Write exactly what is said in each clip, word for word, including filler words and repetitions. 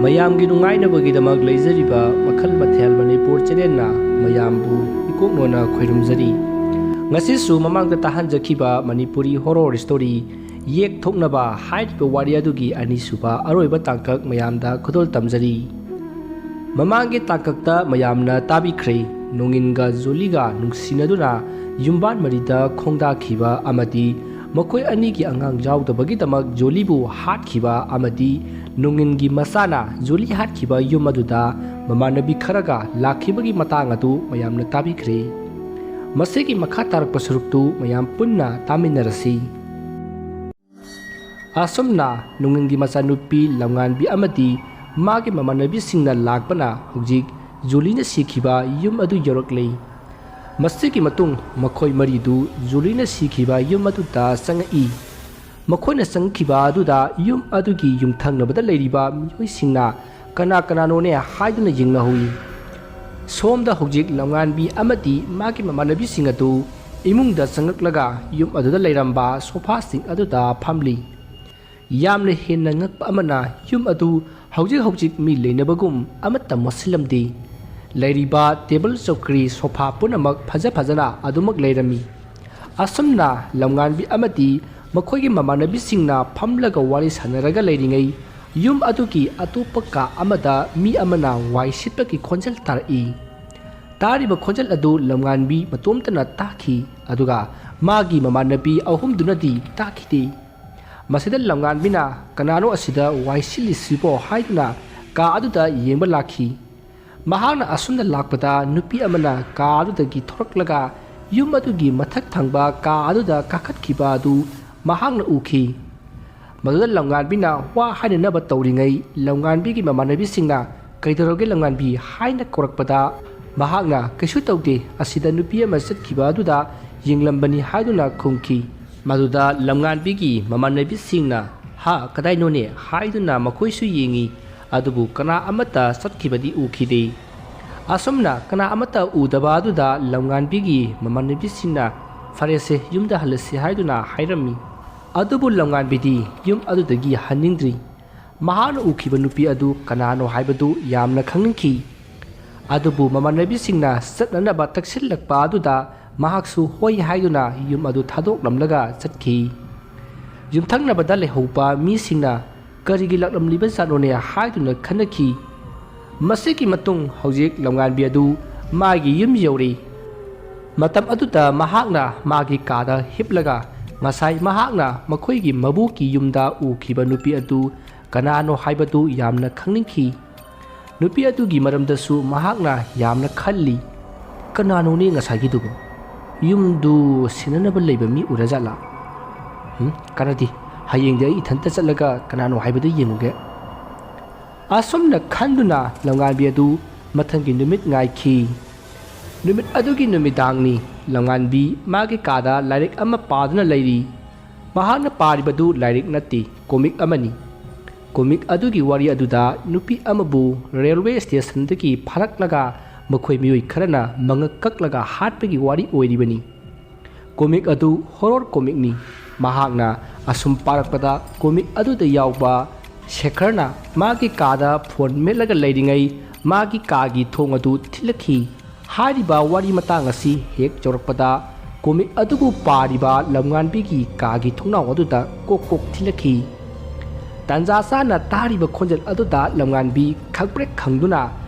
ꯃꯌꯥꯝꯒꯤ ꯅꯨꯡꯉꯥꯏꯅꯕꯒꯤꯗꯃꯛ ꯂꯩꯖꯔꯤꯕ ꯃꯈꯜ ꯃꯊꯦꯜ ꯃꯅꯤꯄꯨꯔ ꯆꯦꯅꯦꯜꯅ ꯃꯌꯥꯝꯕꯨ ꯏꯀꯣꯛꯅꯣꯅ ꯈꯣꯏꯔꯨꯝꯖꯔꯤ꯫ ꯉꯁꯤꯁꯨ ꯃꯃꯥꯡꯗ ꯇꯥꯍꯟꯖꯈꯤꯕ ꯃꯅꯤꯄꯨꯔꯤ ꯍꯣꯔꯣꯔ ꯁ꯭ꯇꯣꯔꯤ ꯌꯦꯛ ꯊꯣꯛꯅꯕ ꯍꯥꯏꯔꯤꯕ ꯋꯥꯔꯤ ꯑꯗꯨꯒꯤ ꯑꯅꯤꯁꯨꯕ ꯑꯔꯣꯏꯕ ꯇꯥꯡꯀꯛ ꯃꯌꯥꯝꯗ ꯈꯨꯗꯣꯜ ꯇꯝꯖꯔꯤ꯫ ꯃꯃꯥꯡꯒꯤ ꯇꯥꯡꯀꯛꯇ ꯃꯌꯥꯝꯅ ꯇꯥꯕꯤꯈ꯭ꯔꯦ, ꯅꯣꯡꯏꯟꯒ ꯖꯣꯂꯤꯒ ꯅꯨꯡꯁꯤꯅꯗꯨꯅ ꯌꯨꯝꯕꯥꯟ ꯃꯔꯤꯗ ꯈꯣꯡꯗꯥꯈꯤꯕ ꯑꯃꯗꯤ ꯃꯈꯣꯏ ꯑꯅꯤꯒꯤ ꯑꯉꯥꯡ ꯌꯥꯎꯗꯕꯒꯤꯗꯃꯛ ꯖꯣꯂꯤꯕꯨ ꯍꯥꯠꯈꯤꯕ ꯑꯃꯗꯤ ꯅꯣꯡꯏꯟꯒꯤ ꯃꯆꯥꯅ ꯖꯣꯂꯤ ꯍꯥꯠꯈꯤꯕ ꯌꯨꯝ ꯑꯗꯨꯗ ꯃꯃꯥꯟꯅꯕꯤ ꯈꯔꯒ ꯂꯥꯛꯈꯤꯕꯒꯤ ꯃꯇꯥꯡ ꯑꯗꯨ ꯃꯌꯥꯝꯅ ꯇꯥꯕꯤꯈ꯭ꯔꯦ꯫ ꯃꯁꯤꯒꯤ ꯃꯈꯥ ꯇꯥꯔꯛꯄ ꯁꯔꯨꯛꯇꯨ ꯃꯌꯥꯝ ꯄꯨꯟꯅ ꯇꯥꯃꯤꯟꯅꯔꯁꯤ꯫ ꯑꯁꯨꯝꯅ ꯅꯣꯡꯏꯟꯒꯤ ꯃꯆꯥꯅꯨꯄꯤ ꯂꯝꯉꯥꯟꯕꯤ ꯑꯃꯗꯤ ꯃꯥꯒꯤ ꯃꯃꯥꯟꯅꯕꯤꯁꯤꯡꯅ ꯂꯥꯛꯄꯅ ꯍꯧꯖꯤꯛ ꯖꯨꯂꯤꯅ ꯁꯤꯈꯤꯕ ꯌꯨꯝ ꯑꯗꯨ ꯌꯧꯔꯛꯂꯦ꯫ ꯃꯁꯤꯒꯤ ꯃꯇꯨꯡ ꯃꯈꯣꯏ ꯃꯔꯤꯗꯨ ꯖꯨꯂꯤꯅ ꯁꯤꯈꯤꯕ ꯌꯨꯝ ꯑꯗꯨꯗ ꯆꯪꯉꯛꯏ꯫ ꯃꯈꯣꯏꯅ ꯆꯪꯈꯤꯕ ꯑꯗꯨꯗ ꯌꯨꯝ ꯑꯗꯨꯒꯤ ꯌꯨꯝꯊꯪꯅꯕꯗ ꯂꯩꯔꯤꯕ ꯃꯤꯑꯣꯏꯁꯤꯡꯅ ꯀꯅꯥ ꯀꯅꯥꯅꯣꯅꯦ ꯍꯥꯏꯗꯨꯅ ꯌꯦꯡꯅꯍꯧꯏ꯫ ꯁꯣꯝꯗ ꯍꯧꯖꯤꯛ ꯂꯝꯉꯥꯟꯕꯤ ꯑꯃꯗꯤ ꯃꯥꯒꯤ ꯃꯃꯥꯟꯅꯕꯤꯁꯤꯡ ꯑꯗꯨ ꯏꯃꯨꯡꯗ ꯆꯪꯂꯛꯂꯒ ꯌꯨꯝ ꯑꯗꯨꯗ ꯂꯩꯔꯝꯕ ꯁꯣꯐꯥꯁꯤꯡ ꯑꯗꯨꯗ ꯐꯝꯂꯤ꯫ ꯌꯥꯝꯅ ꯍꯦꯟꯅ ꯉꯛꯄ ꯑꯃꯅ, ꯌꯨꯝ ꯑꯗꯨ ꯍꯧꯖꯤꯛ ꯍꯧꯖꯤꯛ ꯃꯤ ꯂꯩꯅꯕꯒꯨꯝ ꯑꯃꯠꯇ ꯃꯣꯠꯁꯤꯜꯂꯝꯗꯦ꯫ ꯂꯩꯔꯤꯕ ꯇꯦꯕꯜ, ꯆꯧꯀ꯭ꯔꯤ, ꯁꯣꯐꯥ ꯄꯨꯝꯅꯃꯛ ꯐꯖ ꯐꯖꯅ ꯑꯗꯨꯃꯛ ꯂꯩꯔꯝꯃꯤ꯫ ꯑꯁꯨꯝꯅ ꯂꯝꯉꯥꯟꯕꯤ ꯑꯃꯗꯤ ꯃꯈꯣꯏꯒꯤ ꯃꯃꯥꯟꯅꯕꯤꯁꯤꯡꯅ ꯐꯝꯂꯒ ꯋꯥꯔꯤ ꯁꯥꯟꯅꯔꯒ ꯂꯩꯔꯤꯉꯩ, ꯌꯨꯝ ꯑꯗꯨꯒꯤ ꯑꯇꯣꯞꯄ ꯀꯥ ꯑꯃꯗ ꯃꯤ ꯑꯃꯅ ꯋꯥꯏ ꯁꯤꯠꯄꯒꯤ ꯈꯣꯟꯖꯦꯜ ꯇꯥꯔꯛꯏ꯫ ꯇꯥꯔꯤꯕ ꯈꯣꯟꯖꯦꯜ ꯑꯗꯨ ꯂꯝꯉꯥꯟꯕꯤ ꯃꯇꯣꯝꯇꯅ ꯇꯥꯈꯤ, ꯑꯗꯨꯒ ꯃꯥꯒꯤ ꯃꯃꯥꯟꯅꯕꯤ ꯑꯍꯨꯝꯗꯨꯅꯗꯤ ꯇꯥꯈꯤꯗꯦ꯫ ꯃꯁꯤꯗ ꯂꯝꯉꯥꯟꯕꯤꯅ "ꯀꯅꯥꯅꯣ ꯑꯁꯤꯗ ꯋꯥꯏ ꯁꯤꯠꯂꯤꯁꯤꯕꯣ?" ꯍꯥꯏꯗꯨꯅ ꯀꯥ ꯑꯗꯨꯗ ꯌꯦꯡꯕ ꯂꯥꯛꯈꯤ꯫ ꯃꯍꯥꯛꯅ ꯑꯁꯨꯝꯅ ꯂꯥꯛꯄꯗ ꯅꯨꯄꯤ ꯑꯃꯅ ꯀꯥ ꯑꯗꯨꯗꯒꯤ ꯊꯣꯔꯛꯂꯒ ꯌꯨꯝ ꯑꯗꯨꯒꯤ ꯃꯊꯛ ꯊꯪꯕ ꯀꯥ ꯑꯗꯨꯗ ꯀꯥꯈꯠꯈꯤꯕ ꯑꯗꯨ ꯃꯍꯥꯛꯅ ꯎꯈꯤ꯫ ꯃꯗꯨꯗ ꯂꯝꯉꯥꯟꯕꯤꯅ ꯋꯥ ꯍꯥꯏꯅꯅꯕ ꯇꯧꯔꯤꯉꯩ, ꯂꯝꯉꯥꯟꯕꯤꯒꯤ ꯃꯃꯥꯟꯅꯕꯤꯁꯤꯡꯅ "ꯀꯩꯗꯧꯔꯒꯦ ꯂꯝꯉꯥꯟꯕꯤ?" ꯍꯥꯏꯅ ꯀꯧꯔꯛꯄꯗ, ꯃꯍꯥꯛꯅ "ꯀꯩꯁꯨ ꯇꯧꯗꯦ, ꯑꯁꯤꯗ ꯅꯨꯄꯤ ꯑꯃ ꯆꯠꯈꯤꯕ ꯑꯗꯨꯗ ꯌꯦꯡꯂꯝꯕꯅꯤ" ꯍꯥꯏꯗꯨꯅ ꯈꯨꯝꯈꯤ꯫ ꯃꯗꯨꯗ ꯂꯝꯉꯥꯟꯕꯤꯒꯤ ꯃꯃꯥꯟꯅꯕꯤꯁꯤꯡꯅ "ꯍꯥ, ꯀꯗꯥꯏꯅꯣꯅꯦ?" ꯍꯥꯏꯗꯨꯅ ꯃꯈꯣꯏꯁꯨ ꯌꯦꯡꯉꯤ, ꯑꯗꯨꯕꯨ ꯀꯅꯥ ꯑꯃꯠꯇ ꯆꯠꯈꯤꯕꯗꯤ ꯎꯈꯤꯗꯦ꯫ ꯑꯁꯨꯝꯅ ꯀꯅꯥ ꯑꯃꯠꯇ ꯎꯗꯕ ꯑꯗꯨꯗ ꯂꯝꯉꯥꯟꯕꯤꯒꯤ ꯃꯃꯥꯟꯅꯕꯤꯁꯤꯡꯅ "ꯐꯔꯦꯁꯦ, ꯌꯨꯝꯗ ꯍꯜꯂꯁꯤ" ꯍꯥꯏꯗꯨꯅ ꯍꯥꯏꯔꯝꯃꯤ꯫ ꯑꯗꯨꯕꯨ ꯂꯝꯉꯥꯟꯕꯤꯗꯤ ꯌꯨꯝ ꯑꯗꯨꯗꯒꯤ ꯍꯟꯅꯤꯡꯗ꯭ꯔꯤ꯫ ꯃꯍꯥꯛꯅ ꯎꯈꯤꯕ ꯅꯨꯄꯤ ꯑꯗꯨ ꯀꯅꯥꯅꯣ ꯍꯥꯏꯕꯗꯨ ꯌꯥꯝꯅ ꯈꯪꯅꯤꯡꯈꯤ꯫ ꯑꯗꯨꯕꯨ ꯃꯃꯥꯟꯅꯕꯤꯁꯤꯡꯅ ꯆꯠꯅꯅꯕ ꯇꯛꯁꯤꯜꯂꯛꯄ ꯑꯗꯨꯗ ꯃꯍꯥꯛꯁꯨ ꯍꯣꯏ ꯍꯥꯏꯗꯨꯅ ꯌꯨꯝ ꯑꯗꯨ ꯊꯥꯗꯣꯛꯂꯝꯂꯒ ꯆꯠꯈꯤ꯫ ꯌꯨꯝꯊꯪꯅꯕꯗ ꯂꯩꯍꯧꯕ ꯃꯤꯁꯤꯡꯅ ꯀꯔꯤꯒꯤ ꯂꯥꯛꯂꯝꯂꯤꯕꯖꯥꯠꯅꯣꯅꯦ ꯍꯥꯏꯗꯨꯅ ꯈꯟꯅꯈꯤ꯫ ꯃꯁꯤꯒꯤ ꯃꯇꯨꯡ ꯍꯧꯖꯤꯛ ꯂꯝꯉꯥꯟꯕꯤ ꯑꯗꯨ ꯃꯥꯒꯤ ꯌꯨꯝ ꯌꯧꯔꯦ꯫ ꯃꯇꯝ ꯑꯗꯨꯗ ꯃꯍꯥꯛꯅ ꯃꯥꯒꯤ ꯀꯥꯗ ꯍꯤꯞꯂꯒ ꯉꯁꯥꯏ ꯃꯍꯥꯛꯅ ꯃꯈꯣꯏꯒꯤ ꯃꯕꯣꯛꯀꯤ ꯌꯨꯝꯗ ꯎꯈꯤꯕ ꯅꯨꯄꯤ ꯑꯗꯨ ꯀꯅꯥꯅꯣ ꯍꯥꯏꯕꯗꯨ ꯌꯥꯝꯅ ꯈꯪꯅꯤꯡꯈꯤ꯫ ꯅꯨꯄꯤ ꯑꯗꯨꯒꯤ ꯃꯔꯝꯗꯁꯨ ꯃꯍꯥꯛꯅ ꯌꯥꯝꯅ ꯈꯜꯂꯤ꯫ "ꯀꯅꯥꯅꯣꯅꯦ ꯉꯁꯥꯏꯒꯤꯗꯨꯕꯨ? ꯌꯨꯝꯗꯨ ꯁꯦꯟꯅꯅꯕ ꯂꯩꯕ ꯃꯤ ꯑꯣꯏꯔꯖꯥꯠꯂꯥ? ꯎꯝ, ꯀꯥꯟꯅꯗꯦ꯫ ꯍꯌꯦꯡꯗꯤ ꯑꯩ ꯏꯊꯟꯇ ꯆꯠꯂꯒ ꯀꯅꯥꯅꯣ ꯍꯥꯏꯕꯗꯨ ꯌꯦꯡꯉꯨꯒꯦ"꯫ ꯑꯁꯨꯝꯅ ꯈꯟꯗꯨꯅ ꯂꯝꯉꯥꯟꯕꯤ ꯑꯗꯨ ꯃꯊꯪꯒꯤ ꯅꯨꯃꯤꯠ ꯉꯥꯏꯈꯤ꯫ ꯅꯨꯃꯤꯠ ꯑꯗꯨꯒꯤ ꯅꯨꯃꯤꯗꯥꯡꯅꯤ꯫ ꯂꯝꯉꯥꯟꯕꯤ ꯃꯥꯒꯤ ꯀꯥꯗ ꯂꯥꯏꯔꯤꯛ ꯑꯃ ꯄꯥꯗꯨꯅ ꯂꯩꯔꯤ꯫ ꯃꯍꯥꯛꯅ ꯄꯥꯔꯤꯕꯗꯨ ꯂꯥꯏꯔꯤꯛ ꯅꯠꯇꯦ, ꯀꯣꯃꯤꯛ ꯑꯃꯅꯤ꯫ ꯀꯣꯃꯤꯛ ꯑꯗꯨꯒꯤ ꯋꯥꯔꯤ ꯑꯗꯨꯗ ꯅꯨꯄꯤ ꯑꯃꯕꯨ ꯔꯦꯜꯋꯦ ꯁ꯭ꯇꯦꯁꯟꯗꯒꯤ ꯐꯥꯔꯛꯂꯒ ꯃꯈꯣꯏ ꯃꯤꯑꯣꯏ ꯈꯔꯅ ꯃꯉꯛ ꯀꯛꯂꯒ ꯍꯥꯠꯄꯒꯤ ꯋꯥꯔꯤ ꯑꯣꯏꯔꯤꯕꯅꯤ꯫ ꯀꯣꯃꯤꯛ ꯑꯗꯨ ꯍꯣꯔꯣꯔ ꯀꯣꯃꯤꯛꯅꯤ꯫ ꯃꯍꯥꯛꯅ ꯑꯁꯨꯝ ꯄꯥꯔꯛꯄꯗ ꯀꯣꯃꯤꯛ ꯑꯗꯨꯗ ꯌꯥꯎꯕ ꯁꯦꯈꯔꯅ ꯃꯥꯒꯤ ꯀꯥꯗ ꯐꯣꯟ ꯃꯦꯠꯂꯒ ꯂꯩꯔꯤꯉꯩ ꯃꯥꯒꯤ ꯀꯥꯒꯤ ꯊꯣꯡ ꯑꯗꯨ ꯊꯤꯜꯂꯛꯈꯤ꯫ ꯍꯥꯏꯔꯤꯕ ꯋꯥꯔꯤ ꯃꯇꯥꯡ ꯑꯁꯤ ꯍꯦꯛ ꯌꯧꯔꯛꯄꯗ ꯀꯣꯃꯤꯛ ꯑꯗꯨꯕꯨ ꯄꯥꯔꯤꯕ ꯂꯝꯉꯥꯟꯕꯤꯒꯤ ꯀꯥꯒꯤ ꯊꯣꯡꯅꯥꯎ ꯑꯗꯨꯗ ꯀꯣꯛ ꯀꯣꯛ ꯊꯤꯜꯂꯛꯈꯤ꯫ ꯇꯥꯟꯖꯥ ꯆꯥꯅ ꯇꯥꯔꯤꯕ ꯈꯣꯟꯖꯦꯜ ꯑꯗꯨꯗ ꯂꯝꯉꯥꯟꯕꯤ ꯈꯪꯄ꯭ꯔꯦꯛ ꯈꯪꯗꯨꯅ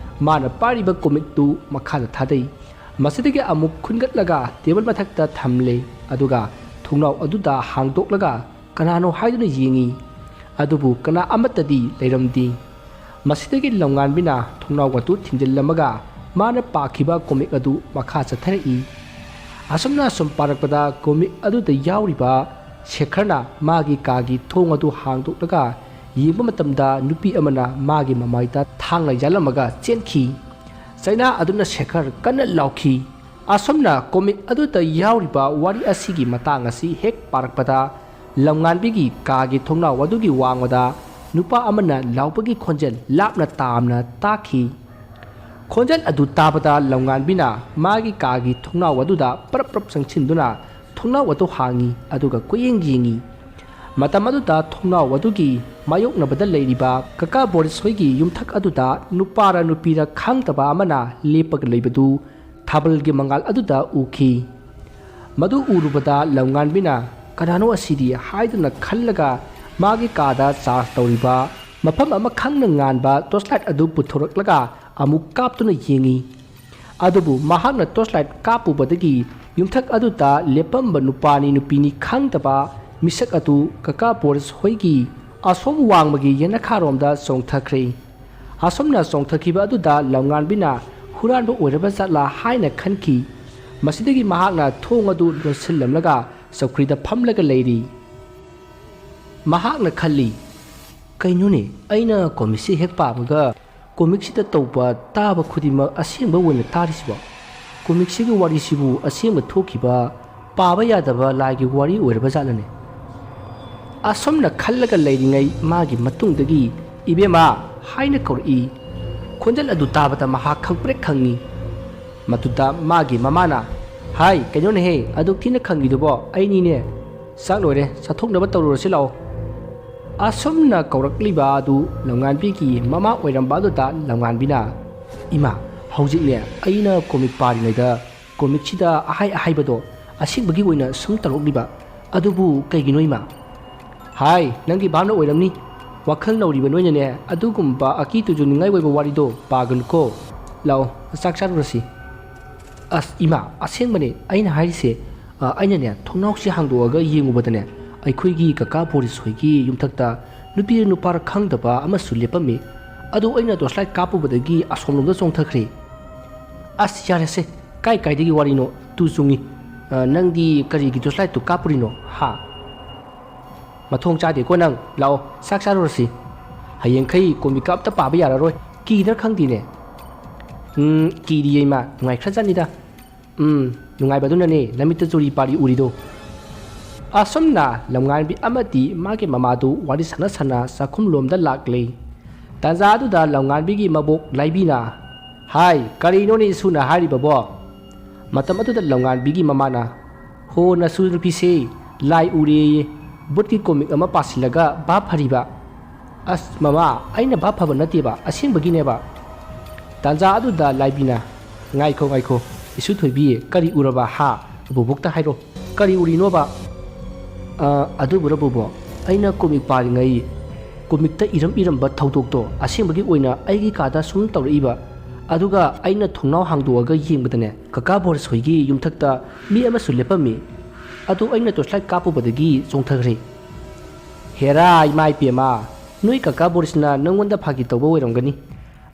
ꯃꯥꯅ ꯄꯥꯔꯤꯕ ꯀꯣꯃꯤꯛꯇꯨ ꯃꯈꯥꯗ ꯊꯥꯗꯩ꯫ ꯃꯁꯤꯗꯒꯤ ꯑꯃꯨꯛ ꯈꯨꯟꯒꯠꯂꯒ ꯇꯦꯕꯜ ꯃꯊꯛꯇ ꯊꯝꯂꯦ꯫ ꯑꯗꯨꯒ ꯊꯣꯡꯅꯥꯎ ꯑꯗꯨꯗ ꯍꯥꯡꯗꯣꯛꯂꯒ ꯀꯅꯥꯅꯣ ꯍꯥꯏꯗꯨꯅ ꯌꯦꯡꯉꯤ꯫ ꯑꯗꯨꯕꯨ ꯀꯅꯥ ꯑꯃꯠꯇꯗꯤ ꯂꯩꯔꯝꯗꯦ꯫ ꯃꯁꯤꯗꯒꯤ ꯂꯝꯉꯥꯟꯕꯤꯅ ꯊꯣꯡꯅꯥꯎ ꯑꯗꯨ ꯊꯤꯡꯖꯤꯜꯂꯝꯃꯒ ꯃꯥꯅ ꯄꯥꯈꯤꯕ ꯀꯣꯃꯤꯛ ꯑꯗꯨ ꯃꯈꯥ ꯆꯠꯊꯔꯛꯏ꯫ ꯑꯁꯨꯝꯅ ꯑꯁꯨꯝ ꯄꯥꯔꯛꯄꯗ ꯀꯣꯃꯤꯛ ꯑꯗꯨꯗ ꯌꯥꯎꯔꯤꯕ ꯁꯦꯈꯔꯅ ꯃꯥꯒꯤ ꯀꯥꯒꯤ ꯊꯣꯡ ꯑꯗꯨ ꯍꯥꯡꯗꯣꯛꯂꯒ ꯌꯦꯡꯕ ꯃꯇꯝꯗ ꯅꯨꯄꯤ ꯑꯃꯅ ꯃꯥꯒꯤ ꯃꯃꯥꯏꯗ ꯊꯥꯡꯅ ꯌꯥꯜꯂꯝꯃꯒ ꯆꯦꯟꯈꯤ꯫ ꯆꯩꯅꯥ ꯑꯗꯨꯅ ꯁꯦꯈꯔ ꯀꯟꯅ ꯂꯥꯎꯈꯤ꯫ ꯑꯁꯨꯝꯅ ꯀꯣꯃꯤꯛ ꯑꯗꯨꯗ ꯌꯥꯎꯔꯤꯕ ꯋꯥꯔꯤ ꯑꯁꯤꯒꯤ ꯃꯇꯥꯡ ꯑꯁꯤ ꯍꯦꯛ ꯄꯥꯔꯛꯄꯗ ꯂꯝꯉꯥꯟꯕꯤꯒꯤ ꯀꯥꯒꯤ ꯊꯣꯡꯅꯥꯎ ꯑꯗꯨꯒꯤ ꯋꯥꯡꯃꯗ ꯅꯨꯄꯥ ꯑꯃꯅ ꯂꯥꯎꯕꯒꯤ ꯈꯣꯟꯖꯦꯜ ꯂꯥꯞꯅ ꯇꯥꯝꯅ ꯇꯥꯈꯤ꯫ ꯈꯣꯟꯖꯦꯜ ꯑꯗꯨ ꯇꯥꯕꯗ ꯂꯝꯉꯥꯟꯕꯤꯅ ꯃꯥꯒꯤ ꯀꯥꯒꯤ ꯊꯣꯡꯅꯥꯎ ꯑꯗꯨꯗ ꯄꯔꯞ ꯄꯔꯞ ꯆꯪꯁꯤꯟꯗꯨꯅ ꯊꯣꯡꯅꯥꯎ ꯑꯗꯨ ꯍꯥꯡꯉꯤ, ꯑꯗꯨꯒ ꯀꯣꯏꯌꯦꯡ ꯌꯦꯡꯉꯤ꯫ ꯃꯇꯝ ꯑꯗꯨꯗ ꯊꯣꯡꯅꯥꯎ ꯑꯗꯨꯒꯤ ꯃꯥꯌꯣꯛꯅꯕꯗ ꯂꯩꯔꯤꯕ ꯀꯀꯥ ꯕꯣꯔꯤꯁ ꯍꯣꯏꯒꯤ ꯌꯨꯝꯊꯛ ꯑꯗꯨꯗ ꯅꯨꯄꯥꯔ ꯅꯨꯄꯤꯔ ꯈꯪꯗꯕ ꯑꯃꯅ ꯂꯦꯞꯄꯒ ꯂꯩꯕꯗꯨ ꯊꯥꯕꯜꯒꯤ ꯃꯉꯥꯜ ꯑꯗꯨꯗ ꯎꯈꯤ꯫ ꯃꯗꯨ ꯎꯔꯨꯕꯗ ꯂꯝꯉꯥꯟꯕꯤꯅ "ꯀꯅꯥꯅꯣ ꯑꯁꯤꯗꯤ?" ꯍꯥꯏꯗꯨꯅ ꯈꯜꯂꯒ ꯃꯥꯒꯤ ꯀꯥꯗ ꯆꯥꯔꯖ ꯇꯧꯔꯤꯕ ꯃꯐꯝ ꯑꯃ ꯈꯪꯅ ꯉꯥꯟꯕ ꯇꯣꯔꯆ ꯂꯥꯏꯠ ꯑꯗꯨ ꯄꯨꯊꯣꯔꯛꯂꯒ ꯑꯃꯨꯛ ꯀꯥꯞꯇꯨꯅ ꯌꯦꯡꯉꯤ꯫ ꯑꯗꯨꯕꯨ ꯃꯍꯥꯛꯅ ꯇꯣꯔꯆ ꯂꯥꯏꯠ ꯀꯥꯞꯄꯨꯕꯗꯒꯤ ꯌꯨꯝꯊꯛ ꯑꯗꯨꯗ ꯂꯦꯞꯄꯝꯕ ꯅꯨꯄꯥꯅꯤ ꯅꯨꯄꯤꯅꯤ ꯈꯪꯗꯕ ꯃꯤꯁꯛ ꯑꯗꯨ ꯀꯀꯥ ꯕꯣꯔꯤꯁ ꯍꯣꯏꯒꯤ ꯑꯁꯣꯝ ꯋꯥꯡꯃꯒꯤ ꯌꯦꯅꯈꯥꯔꯣꯝꯗ ꯆꯣꯡꯊꯈ꯭ꯔꯦ꯫ ꯑꯁꯨꯝꯅ ꯆꯣꯡꯊꯈꯤꯕ ꯑꯗꯨꯗ ꯂꯝꯉꯥꯟꯕꯤꯅ ꯍꯨꯔꯥꯟꯕ ꯑꯣꯏꯔꯕ ꯖꯥꯠꯂꯥ ꯍꯥꯏꯅ ꯈꯟꯈꯤ꯫ ꯃꯁꯤꯗꯒꯤ ꯃꯍꯥꯛꯅ ꯊꯣꯡ ꯑꯗꯨ ꯂꯣꯟꯁꯤꯜꯂꯝꯂꯒ ꯆꯧꯀ꯭ꯔꯤꯗ ꯐꯝꯂꯒ ꯂꯩꯔꯤ꯫ ꯃꯍꯥꯛꯅ ꯈꯜꯂꯤ, "ꯀꯩꯅꯣꯅꯦ, ꯑꯩꯅ ꯀꯣꯃꯤꯛꯁꯤ ꯍꯦꯛ ꯄꯥꯕꯒ ꯀꯣꯃꯤꯛꯁꯤꯗ ꯇꯧꯕ ꯇꯥꯕ ꯈꯨꯗꯤꯡꯃꯛ ꯑꯁꯦꯡꯕ ꯑꯣꯏꯅ ꯇꯥꯔꯤꯁꯤꯕꯣ? ꯀꯣꯃꯤꯛꯁꯤꯒꯤ ꯋꯥꯔꯤꯁꯤꯕꯨ ꯑꯁꯦꯡꯕ ꯊꯣꯛꯈꯤꯕ ꯄꯥꯕ ꯌꯥꯗꯕ ꯂꯥꯏꯒꯤ ꯋꯥꯔꯤ ꯑꯣꯏꯔꯕ ꯖꯥꯠꯂꯅꯦ?" ꯑꯁꯨꯝꯅ ꯈꯜꯂꯒ ꯂꯩꯔꯤꯉꯩ ꯃꯥꯒꯤ ꯃꯇꯨꯡꯗꯒꯤ "ꯏꯕꯦꯝꯃ" ꯍꯥꯏꯅ ꯀꯧꯔꯛꯏ꯫ ꯈꯣꯟꯖꯦꯜ ꯑꯗꯨ ꯇꯥꯕꯗ ꯃꯍꯥꯛ ꯈꯪꯄ꯭ꯔꯦꯛ ꯈꯪꯉꯤ꯫ ꯃꯗꯨꯗ ꯃꯥꯒꯤ ꯃꯃꯥꯅ, "ꯍꯥꯏ, ꯀꯩꯅꯣꯅꯦꯍꯦ, ꯑꯗꯨꯛ ꯊꯤꯅ ꯈꯪꯉꯤꯗꯨꯕꯣ? ꯑꯩꯅꯤꯅꯦ꯫ ꯆꯥꯛ ꯂꯣꯏꯔꯦ, ꯆꯥꯊꯣꯛꯅꯕ ꯇꯧꯔꯨꯔꯁꯤ ꯂꯥꯛꯑꯣ꯫" ꯑꯁꯨꯝꯅ ꯀꯧꯔꯛꯂꯤꯕ ꯑꯗꯨ ꯂꯝꯉꯥꯟꯕꯤꯒꯤ ꯃꯃꯥ ꯑꯣꯏꯔꯝꯕ ꯑꯗꯨꯗ ꯂꯝꯉꯥꯟꯕꯤꯅ, "ꯏꯃꯥ, ꯍꯧꯖꯤꯛꯅꯦ ꯑꯩꯅ ꯀꯣꯃꯤꯛ ꯄꯥꯔꯤꯉꯩꯗ ꯀꯣꯃꯤꯛꯁꯤꯗ ꯑꯍꯥꯏ ꯑꯍꯥꯏꯕꯗꯣ ꯑꯁꯦꯡꯕꯒꯤ ꯑꯣꯏꯅ ꯁꯨꯝ ꯇꯧꯔꯛꯂꯤꯕ꯫ ꯑꯗꯨꯕꯨ ꯀꯩꯒꯤꯅꯣ, ꯏꯃꯥ?" "ꯍꯥꯏ, ꯅꯪꯒꯤ ꯚꯥꯞꯅ ꯑꯣꯏꯔꯝꯅꯤ꯫ ꯋꯥꯈꯜ ꯅꯧꯔꯤꯕ ꯅꯣꯏꯅꯅꯦ ꯑꯗꯨꯒꯨꯝꯕ ꯑꯀꯤ ꯇꯨꯖꯨꯅꯤꯡꯉꯥꯏ ꯑꯣꯏꯕ ꯋꯥꯔꯤꯗꯣ ꯄꯥꯒꯅꯨꯀꯣ꯫ ꯂꯥꯛꯑꯣ, ꯆꯥꯛ ꯆꯥꯔꯨꯔꯁꯤ꯫" "ꯑꯁ, ꯏꯃꯥ, ꯑꯁꯦꯡꯕꯅꯦ ꯑꯩꯅ ꯍꯥꯏꯔꯤꯁꯦ꯫ ꯑ, ꯑꯩꯅꯅꯦ ꯊꯣꯡꯅꯥꯎꯁꯤ ꯍꯥꯡꯗꯣꯛꯑꯒ ꯌꯦꯡꯉꯨꯕꯗꯅꯦ ꯑꯩꯈꯣꯏꯒꯤ ꯀꯀꯥ ꯕꯣꯔꯤꯁ ꯍꯣꯏꯒꯤ ꯌꯨꯝꯊꯛꯇ ꯅꯨꯄꯤꯔ ꯅꯨꯄꯥꯔ ꯈꯪꯗꯕ ꯑꯃꯁꯨ ꯂꯦꯞꯄꯝꯃꯤ꯫ ꯑꯗꯨ ꯑꯩꯅ ꯇꯣꯔꯆ ꯂꯥꯏꯠ ꯀꯥꯞꯄꯨꯕꯗꯒꯤ ꯑꯁꯣꯝꯂꯣꯝꯗ ꯆꯣꯡꯊꯈ꯭ꯔꯦ꯫" "ꯑꯁ, ꯌꯥꯔꯦꯁꯦ, ꯀꯥꯏ ꯀꯥꯏꯗꯒꯤ ꯋꯥꯔꯤꯅꯣ? ꯇꯨ ꯆꯨꯡꯉꯤ꯫ ꯑ, ꯅꯪꯗꯤ ꯀꯔꯤꯒꯤ ꯇꯣꯔꯆ ꯂꯥꯏꯠꯇꯨ ꯀꯥꯞꯄꯨꯔꯤꯅꯣ, ꯍꯥ?" "ꯃꯊꯣꯡ ꯆꯥꯗꯦꯀꯣ ꯅꯪ꯫ ꯂꯥꯛꯑꯣ, ꯆꯥꯛ ꯆꯥꯔꯨꯔꯁꯤ꯫ ꯍꯌꯦꯡꯈꯩ ꯀꯣꯃꯤꯛꯀ ꯑꯝꯇ ꯄꯥꯕ ꯌꯥꯔꯔꯣꯏ꯫ ꯀꯤꯗ꯭ꯔꯥ ꯈꯪꯗꯦꯅꯦ꯫" "ꯎꯝ, ꯀꯤꯗꯤꯌꯦ ꯏꯃꯥ, ꯅꯨꯡꯉꯥꯏꯈ꯭ꯔꯖꯥꯠꯅꯤꯗ꯫" "ꯎꯝ, ꯅꯨꯡꯉꯥꯏꯕꯗꯨꯅꯅꯦ ꯅꯃꯤꯠꯇ ꯆꯨꯔꯤ ꯄꯥꯔꯤ ꯎꯔꯤꯗꯣ꯫" ꯑꯁꯨꯝꯅ ꯂꯝꯉꯥꯟꯕꯤ ꯑꯃꯗꯤ ꯃꯥꯒꯤ ꯃꯃꯥꯗꯨ ꯋꯥꯔꯤ ꯁꯥꯟꯅ ꯁꯥꯟꯅ ꯆꯥꯛꯈꯨꯝꯂꯣꯝꯗ ꯂꯥꯛꯂꯦ꯫ ꯇꯥꯟꯖꯥ ꯑꯗꯨꯗ ꯂꯝꯉꯥꯟꯕꯤꯒꯤ ꯃꯕꯣꯛ ꯂꯥꯏꯕꯤꯅ, "ꯍꯥꯏ, ꯀꯔꯤꯅꯣꯅꯦ ꯏꯁꯨꯅ ꯍꯥꯏꯔꯤꯕꯕꯣ?" ꯃꯇꯝ ꯑꯗꯨꯗ ꯂꯝꯉꯥꯟꯕꯤꯒꯤ ꯃꯃꯥꯅ, "ꯍꯣ, ꯅꯁꯨ ꯅꯨꯄꯤꯁꯦ ꯂꯥꯏ ꯎꯔꯦꯌꯦ꯫ ꯚꯨꯠꯀꯤ ꯀꯣꯃꯤꯛ ꯑꯃ ꯄꯥꯁꯤꯜꯂꯒ ꯚꯥꯞ ꯐꯔꯤꯕ? ꯑꯁ ꯃꯃꯥ, ꯑꯩꯅ ꯚꯥꯞ ꯐꯕ ꯅꯠꯇꯦꯕ, ꯑꯁꯦꯡꯕꯒꯤꯅꯦꯕ꯫ ꯇꯥꯟꯖꯥ ꯑꯗꯨꯗ ꯂꯥꯏꯕꯤꯅ, "ꯉꯥꯏꯈꯣ ꯉꯥꯏꯈꯣ, ꯏꯁꯨ ꯊꯣꯏꯕꯤ, ꯀꯔꯤ ꯎꯔꯕ ꯍꯥ? ꯕꯨꯕꯣꯛꯇ ꯍꯥꯏꯔꯣ, ꯀꯔꯤ ꯎꯔꯤꯅꯣꯕ?" "ꯑ, ꯑꯗꯨꯕꯨꯔꯣ ꯕꯨꯕꯣꯛ, ꯑꯩꯅ ꯀꯣꯃꯤꯛ ꯄꯥꯔꯤꯉꯩ ꯀꯣꯃꯤꯛꯇ ꯏꯔꯝ ꯏꯔꯝꯕ ꯊꯧꯗꯣꯛꯇꯣ ꯑꯁꯦꯡꯕꯒꯤ ꯑꯣꯏꯅ ꯑꯩꯒꯤ ꯀꯥꯗ ꯁꯨꯝ ꯇꯧꯔꯛꯏꯕ꯫ ꯑꯗꯨꯒ ꯑꯩꯅ ꯊꯣꯡꯅꯥꯎ ꯍꯥꯡꯗꯣꯛꯑꯒ ꯌꯦꯡꯕꯗꯅꯦ, ꯀꯀꯥ ꯕꯣꯔꯤꯁ ꯍꯣꯏꯒꯤ ꯌꯨꯝꯊꯛꯇ ꯃꯤ ꯑꯃꯁꯨ ꯂꯦꯞꯄꯝꯃꯤ꯫ ꯑꯗꯨ ꯑꯩꯅ ꯇꯣꯔꯆꯂꯥꯏꯠ ꯀꯥꯞꯄꯨꯕꯗꯒꯤ ꯆꯣꯡꯊꯈ꯭ꯔꯦ꯫" "ꯍꯦꯔꯥ ꯏꯃꯥ ꯏꯄꯦꯝꯃ, ꯅꯣꯏ ꯀꯀꯥ ꯕꯣꯔꯤꯁꯅ ꯅꯪꯉꯣꯟꯗ ꯐꯥꯒꯤ ꯇꯧꯕ ꯑꯣꯏꯔꯝꯒꯅꯤ꯫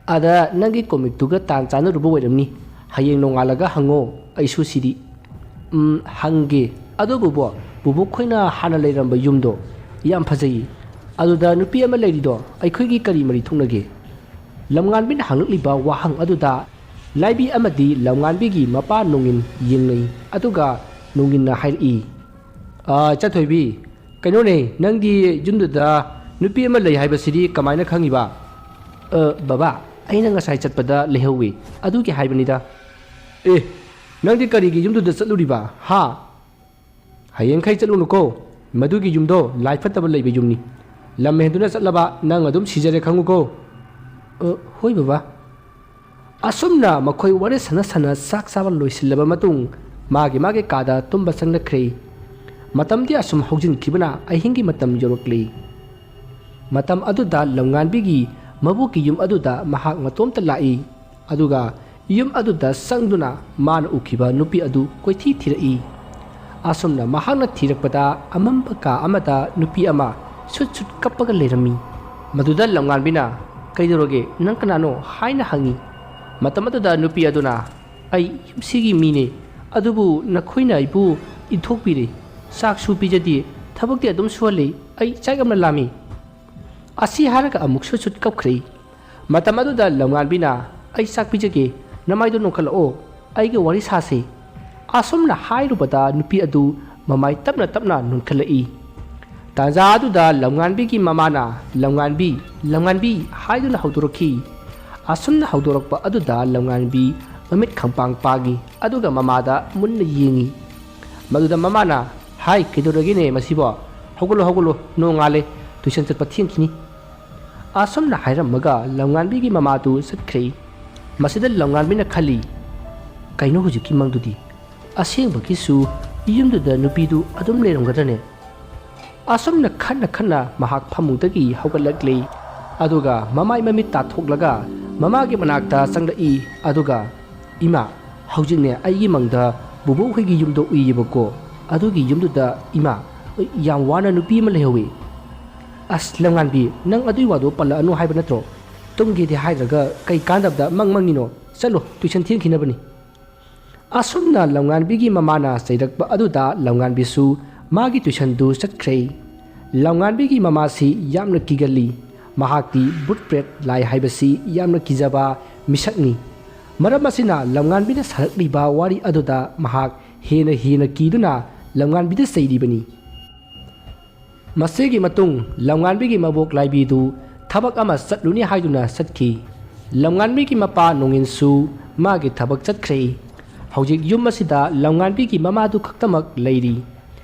ꯑꯗ ꯅꯪꯒꯤ ꯀꯣꯃꯤꯛꯇꯨꯒ ꯇꯥꯟ ꯆꯥꯟꯅꯔꯨꯕ ꯑꯣꯏꯔꯝꯅꯤ꯫ ꯍꯌꯦꯡ ꯅꯣꯡꯉꯥꯜꯂꯒ ꯍꯪꯉꯣ, ꯑꯩꯁꯨ ꯁꯤꯗꯤ꯫" "ꯎꯝ, ꯍꯪꯒꯦ꯫ ꯑꯗꯨꯕꯨꯕꯣ, ꯕꯨꯕꯣꯛ ꯈꯣꯏꯅ ꯍꯥꯟꯅ ꯂꯩꯔꯝꯕ ꯌꯨꯝꯗꯣ ꯌꯥꯝ ꯐꯖꯩꯌꯦ꯫ ꯑꯗꯨꯗ ꯅꯨꯄꯤ ꯑꯃ ꯂꯩꯔꯤꯗꯣ ꯑꯩꯈꯣꯏꯒꯤ ꯀꯔꯤ ꯃꯔꯤ ꯊꯣꯛꯅꯒꯦ?" ꯂꯝꯉꯥꯟꯕꯤꯅ ꯍꯪꯂꯛꯂꯤꯕ ꯋꯥꯍꯪ ꯑꯗꯨꯗ ꯂꯥꯏꯕꯤ ꯑꯃꯗꯤ ꯂꯝꯉꯥꯟꯕꯤꯒꯤ ꯃꯄꯥ ꯅꯣꯡꯉꯤꯟ ꯌꯦꯡꯅꯩ꯫ ꯑꯗꯨꯒ ꯅꯣꯡꯉꯤꯟꯅ ꯍꯥꯏꯔꯛꯏ, "ꯑ, ꯆꯠꯊꯣꯏꯕꯤ, ꯀꯩꯅꯣꯅꯦ, ꯅꯪꯗꯤ ꯌꯨꯝꯗꯨꯗ ꯅꯨꯄꯤ ꯑꯃ ꯂꯩ ꯍꯥꯏꯕꯁꯤꯗꯤ ꯀꯃꯥꯏꯅ ꯈꯪꯉꯤꯕ?" "ꯑ, ꯕꯕꯥ, ꯑꯩꯅ ꯉꯁꯥꯏ ꯆꯠꯄꯗ ꯂꯩꯍꯧꯋꯤ, ꯑꯗꯨꯒꯤ ꯍꯥꯏꯕꯅꯤꯗ꯫" "ꯑꯦ, ꯅꯪꯗꯤ ꯀꯔꯤꯒꯤ ꯌꯨꯝꯗꯨꯗ ꯆꯠꯂꯨꯔꯤꯕ, ꯍꯥ?" "ꯍꯌꯦꯡꯈꯩ ꯆꯠꯂꯨꯅꯨꯀꯣ, ꯃꯗꯨꯒꯤ ꯌꯨꯝꯗꯣ ꯂꯥꯏ ꯐꯠꯇꯕ ꯂꯩꯕ ꯌꯨꯝꯅꯤ꯫ ꯂꯝ ꯍꯦꯟꯗꯨꯅ ꯆꯠꯂꯕ ꯅꯪ ꯑꯗꯨꯝ ꯁꯤꯖꯔꯦ ꯈꯪꯉꯨꯀꯣ꯫" "ꯑ, ꯍꯣꯏ ꯕꯕꯥ꯫" ꯑꯁꯨꯝꯅ ꯃꯈꯣꯏ ꯋꯥꯔꯤ ꯁꯥꯟꯅ ꯁꯥꯟꯅ ꯆꯥꯛ ꯆꯥꯕ ꯂꯣꯏꯁꯤꯜꯂꯕ ꯃꯇꯨꯡ ꯃꯥꯒꯤ ꯃꯥꯒꯤ ꯀꯥꯗ ꯇꯨꯝꯕ ꯆꯪꯅꯈ꯭ꯔꯦ꯫ ꯃꯇꯝꯗꯤ ꯑꯁꯨꯝ ꯍꯧꯖꯤꯟꯈꯤꯕꯅ ꯑꯍꯤꯡꯒꯤ ꯃꯇꯝ ꯌꯧꯔꯛꯂꯤ꯫ ꯃꯇꯝ ꯑꯗꯨꯗ ꯂꯝꯉꯥꯟꯕꯤꯒꯤ ꯃꯕꯣꯛꯀꯤ ꯌꯨꯝ ꯑꯗꯨꯗ ꯃꯍꯥꯛ ꯃꯇꯣꯝꯇ ꯂꯥꯛꯏ꯫ ꯑꯗꯨꯒ ꯌꯨꯝ ꯑꯗꯨꯗ ꯆꯪꯗꯨꯅ ꯃꯥꯅ ꯎꯈꯤꯕ ꯅꯨꯄꯤ ꯑꯗꯨ ꯀꯣꯏꯊꯤ ꯊꯤꯔꯛꯏ꯫ ꯑꯁꯨꯝꯅ ꯃꯍꯥꯛꯅ ꯊꯤꯔꯛꯄꯗ ꯑꯃꯝꯕ ꯀꯥ ꯑꯃꯗ ꯅꯨꯄꯤ ꯑꯃ ꯁꯨꯠ ꯁꯨꯠ ꯀꯞꯄꯒ ꯂꯩꯔꯝꯃꯤ꯫ ꯃꯗꯨꯗ ꯂꯝꯉꯥꯟꯕꯤꯅ, "ꯀꯩꯗꯧꯔꯒꯦ? ꯅꯪ ꯀꯅꯥꯅꯣ?" ꯍꯥꯏꯅ ꯍꯪꯉꯤ꯫ ꯃꯇꯝ ꯑꯗꯨꯗ ꯅꯨꯄꯤ ꯑꯗꯨꯅ, "ꯑꯩ ꯌꯨꯝꯁꯤꯒꯤ ꯃꯤꯅꯦ, ꯑꯗꯨꯕꯨ ꯅꯈꯣꯏꯅ ꯑꯩꯕꯨ ꯏꯟꯊꯣꯛꯄꯤꯔꯦ꯫ ꯆꯥꯛꯁꯨ ꯄꯤꯖꯗꯦ, ꯊꯕꯛꯇꯤ ꯑꯗꯨꯝ ꯁꯨꯍꯜꯂꯤ꯫ ꯑꯩ ꯆꯥꯛ ꯌꯥꯝꯅ ꯂꯥꯝꯃꯤ꯫" ꯑꯁꯤ ꯍꯥꯏꯔꯒ ꯑꯃꯨꯛꯁꯨ ꯁꯨꯠ ꯀꯞꯈ꯭ꯔꯦ꯫ ꯃꯇꯝ ꯑꯗꯨꯗ ꯂꯝꯉꯥꯟꯕꯤꯅ, "ꯑꯩ ꯆꯥꯛ ꯄꯤꯖꯒꯦ, ꯅꯃꯥꯏꯗꯣ ꯅꯣꯟꯈꯠꯂꯛꯑꯣ, ꯑꯩꯒ ꯋꯥꯔꯤ ꯁꯥꯁꯤ꯫" ꯑꯁꯨꯝꯅ ꯍꯥꯏꯔꯨꯕꯗ ꯅꯨꯄꯤ ꯑꯗꯨ ꯃꯃꯥꯏ ꯇꯞꯅ ꯇꯞꯅ ꯅꯣꯟꯈꯠꯂꯛꯏ꯫ ꯇꯥꯟꯖꯥ ꯑꯗꯨꯗ ꯂꯝꯉꯥꯟꯕꯤꯒꯤ ꯃꯃꯥꯅ, "ꯂꯝꯉꯥꯟꯕꯤ, ꯂꯝꯉꯥꯟꯕꯤ" ꯍꯥꯏꯗꯨꯅ ꯍꯧꯗꯣꯔꯛꯈꯤ꯫ ꯑꯁꯨꯝꯅ ꯍꯧꯗꯣꯔꯛꯄ ꯑꯗꯨꯗ ꯂꯝꯉꯥꯟꯕꯤ ꯃꯃꯤꯠ ꯈꯪꯄꯥꯡ ꯄꯥꯡꯉꯤ, ꯑꯗꯨꯒ ꯃꯃꯥꯗ ꯃꯨꯟꯅ ꯌꯦꯡꯉꯤ꯫ ꯃꯗꯨꯗ ꯃꯃꯥꯅ, "ꯍꯥꯏ, ꯀꯩꯗꯧꯔꯒꯦꯅꯦ ꯃꯁꯤꯕꯣ? "ꯍꯧꯒꯠꯂꯣ, ꯍꯧꯒꯠꯂꯣ, ꯅꯣꯡꯉꯥꯜꯂꯦ, ꯇꯨꯏꯁꯟ ꯆꯠꯄ ꯊꯦꯡꯈꯤꯅꯤ"꯫ ꯑꯁꯨꯝꯅ ꯍꯥꯏꯔꯝꯃꯒ ꯂꯝꯉꯥꯟꯕꯤꯒꯤ ꯃꯃꯥꯗꯨ ꯆꯠꯈ꯭ꯔꯦ꯫ ꯃꯁꯤꯗ ꯂꯝꯉꯥꯟꯕꯤꯅ ꯈꯜꯂꯤ, "ꯀꯩꯅꯣ ꯍꯧꯖꯤꯛꯀꯤ ꯃꯪꯗꯨꯗꯤ? ꯑꯁꯦꯡꯕꯒꯤꯁꯨ ꯌꯨꯝꯗꯨꯗ ꯅꯨꯄꯤꯗꯨ ꯑꯗꯨꯝ ꯂꯩꯔꯝꯒꯗ꯭ꯔꯅꯦ?" ꯑꯁꯨꯝꯅ ꯈꯟꯅ ꯈꯟꯅ ꯃꯍꯥꯛ ꯐꯃꯨꯡꯗꯒꯤ ꯍꯧꯒꯠꯂꯛꯂꯦ꯫ ꯑꯗꯨꯒ ꯃꯃꯥꯏ ꯃꯃꯤꯠ ꯇꯥꯊꯣꯛꯂꯒ ꯃꯃꯥꯒꯤ ꯃꯅꯥꯛꯇ ꯆꯪꯂꯛꯏ꯫ ꯑꯗꯨꯒ, "ꯏꯃꯥ, ꯍꯧꯖꯤꯛꯅꯦ ꯑꯩꯒꯤ ꯃꯪꯗ ꯕꯨꯕꯣꯛ ꯍꯣꯏꯒꯤ ꯌꯨꯝꯗꯣ ꯎꯏꯌꯦꯕꯀꯣ꯫ ꯑꯗꯨꯒꯤ ꯌꯨꯝꯗꯨꯗ, ꯏꯃꯥ, ꯌꯥꯝ ꯋꯥꯅ ꯅꯨꯄꯤ ꯑꯃ ꯂꯩꯍꯧꯋꯤ"꯫ "ꯑꯁ, ꯂꯝꯉꯥꯟꯕꯤ, ꯅꯪ ꯑꯗꯨꯏ ꯋꯥꯗꯣ ꯄꯜꯂꯛꯑꯅꯨ ꯍꯥꯏꯕ ꯅꯠꯇ꯭ꯔꯣ? ꯇꯨꯝꯒꯦꯗꯤ ꯍꯥꯏꯗ꯭ꯔꯒ ꯀꯩ ꯀꯥꯟꯗꯕꯗ ꯃꯪ ꯃꯪꯉꯤꯅꯣ? ꯆꯠꯂꯣ, ꯇꯨꯏꯁꯟ ꯊꯦꯡꯈꯤꯅꯕꯅꯤ"꯫ ꯑꯁꯨꯝꯅ ꯂꯝꯉꯥꯟꯕꯤꯒꯤ ꯃꯃꯥꯅ ꯆꯩꯔꯛꯄ ꯑꯗꯨꯗ ꯂꯝꯉꯥꯟꯕꯤꯁꯨ ꯃꯥꯒꯤ ꯇꯨꯏꯁꯟꯗꯨ ꯆꯠꯈ꯭ꯔꯦ꯫ ꯂꯝꯉꯥꯟꯕꯤꯒꯤ ꯃꯃꯥꯁꯤ ꯌꯥꯝꯅ ꯀꯤꯒꯜꯂꯤ꯫ ꯃꯍꯥꯛꯇꯤ ꯚꯨꯠ ꯄ꯭ꯔꯦꯠ ꯂꯥꯏ ꯍꯥꯏꯕꯁꯤ ꯌꯥꯝꯅ ꯀꯤꯖꯕ ꯃꯤꯁꯛꯅꯤ꯫ ꯃꯔꯝ ꯑꯁꯤꯅ ꯂꯝꯉꯥꯟꯕꯤꯅ ꯁꯥꯔꯛꯂꯤꯕ ꯋꯥꯔꯤ ꯑꯗꯨꯗ ꯃꯍꯥꯛ ꯍꯦꯟꯅ ꯍꯦꯟꯅ ꯀꯤꯗꯨꯅ ꯂꯝꯉꯥꯟꯕꯤꯗ ꯆꯩꯔꯤꯕꯅꯤ꯫ ꯃꯁꯤꯒꯤ ꯃꯇꯨꯡ ꯂꯝꯉꯥꯟꯕꯤꯒꯤ ꯃꯕꯣꯛ ꯂꯥꯏꯕꯤꯗꯨ ꯊꯕꯛ ꯑꯃ ꯆꯠꯂꯨꯅꯤ ꯍꯥꯏꯗꯨꯅ ꯆꯠꯈꯤ꯫ ꯂꯝꯉꯥꯟꯕꯤꯒꯤ ꯃꯄꯥ ꯅꯣꯡꯉꯤꯟꯁꯨ ꯃꯥꯒꯤ ꯊꯕꯛ ꯆꯠꯈ꯭ꯔꯦ꯫ ꯍꯧꯖꯤꯛ ꯌꯨꯝ ꯑꯁꯤꯗ ꯂꯝꯉꯥꯟꯕꯤꯒꯤ ꯃꯃꯥꯗꯨ ꯈꯛꯇꯃꯛ ꯂꯩꯔꯤ꯫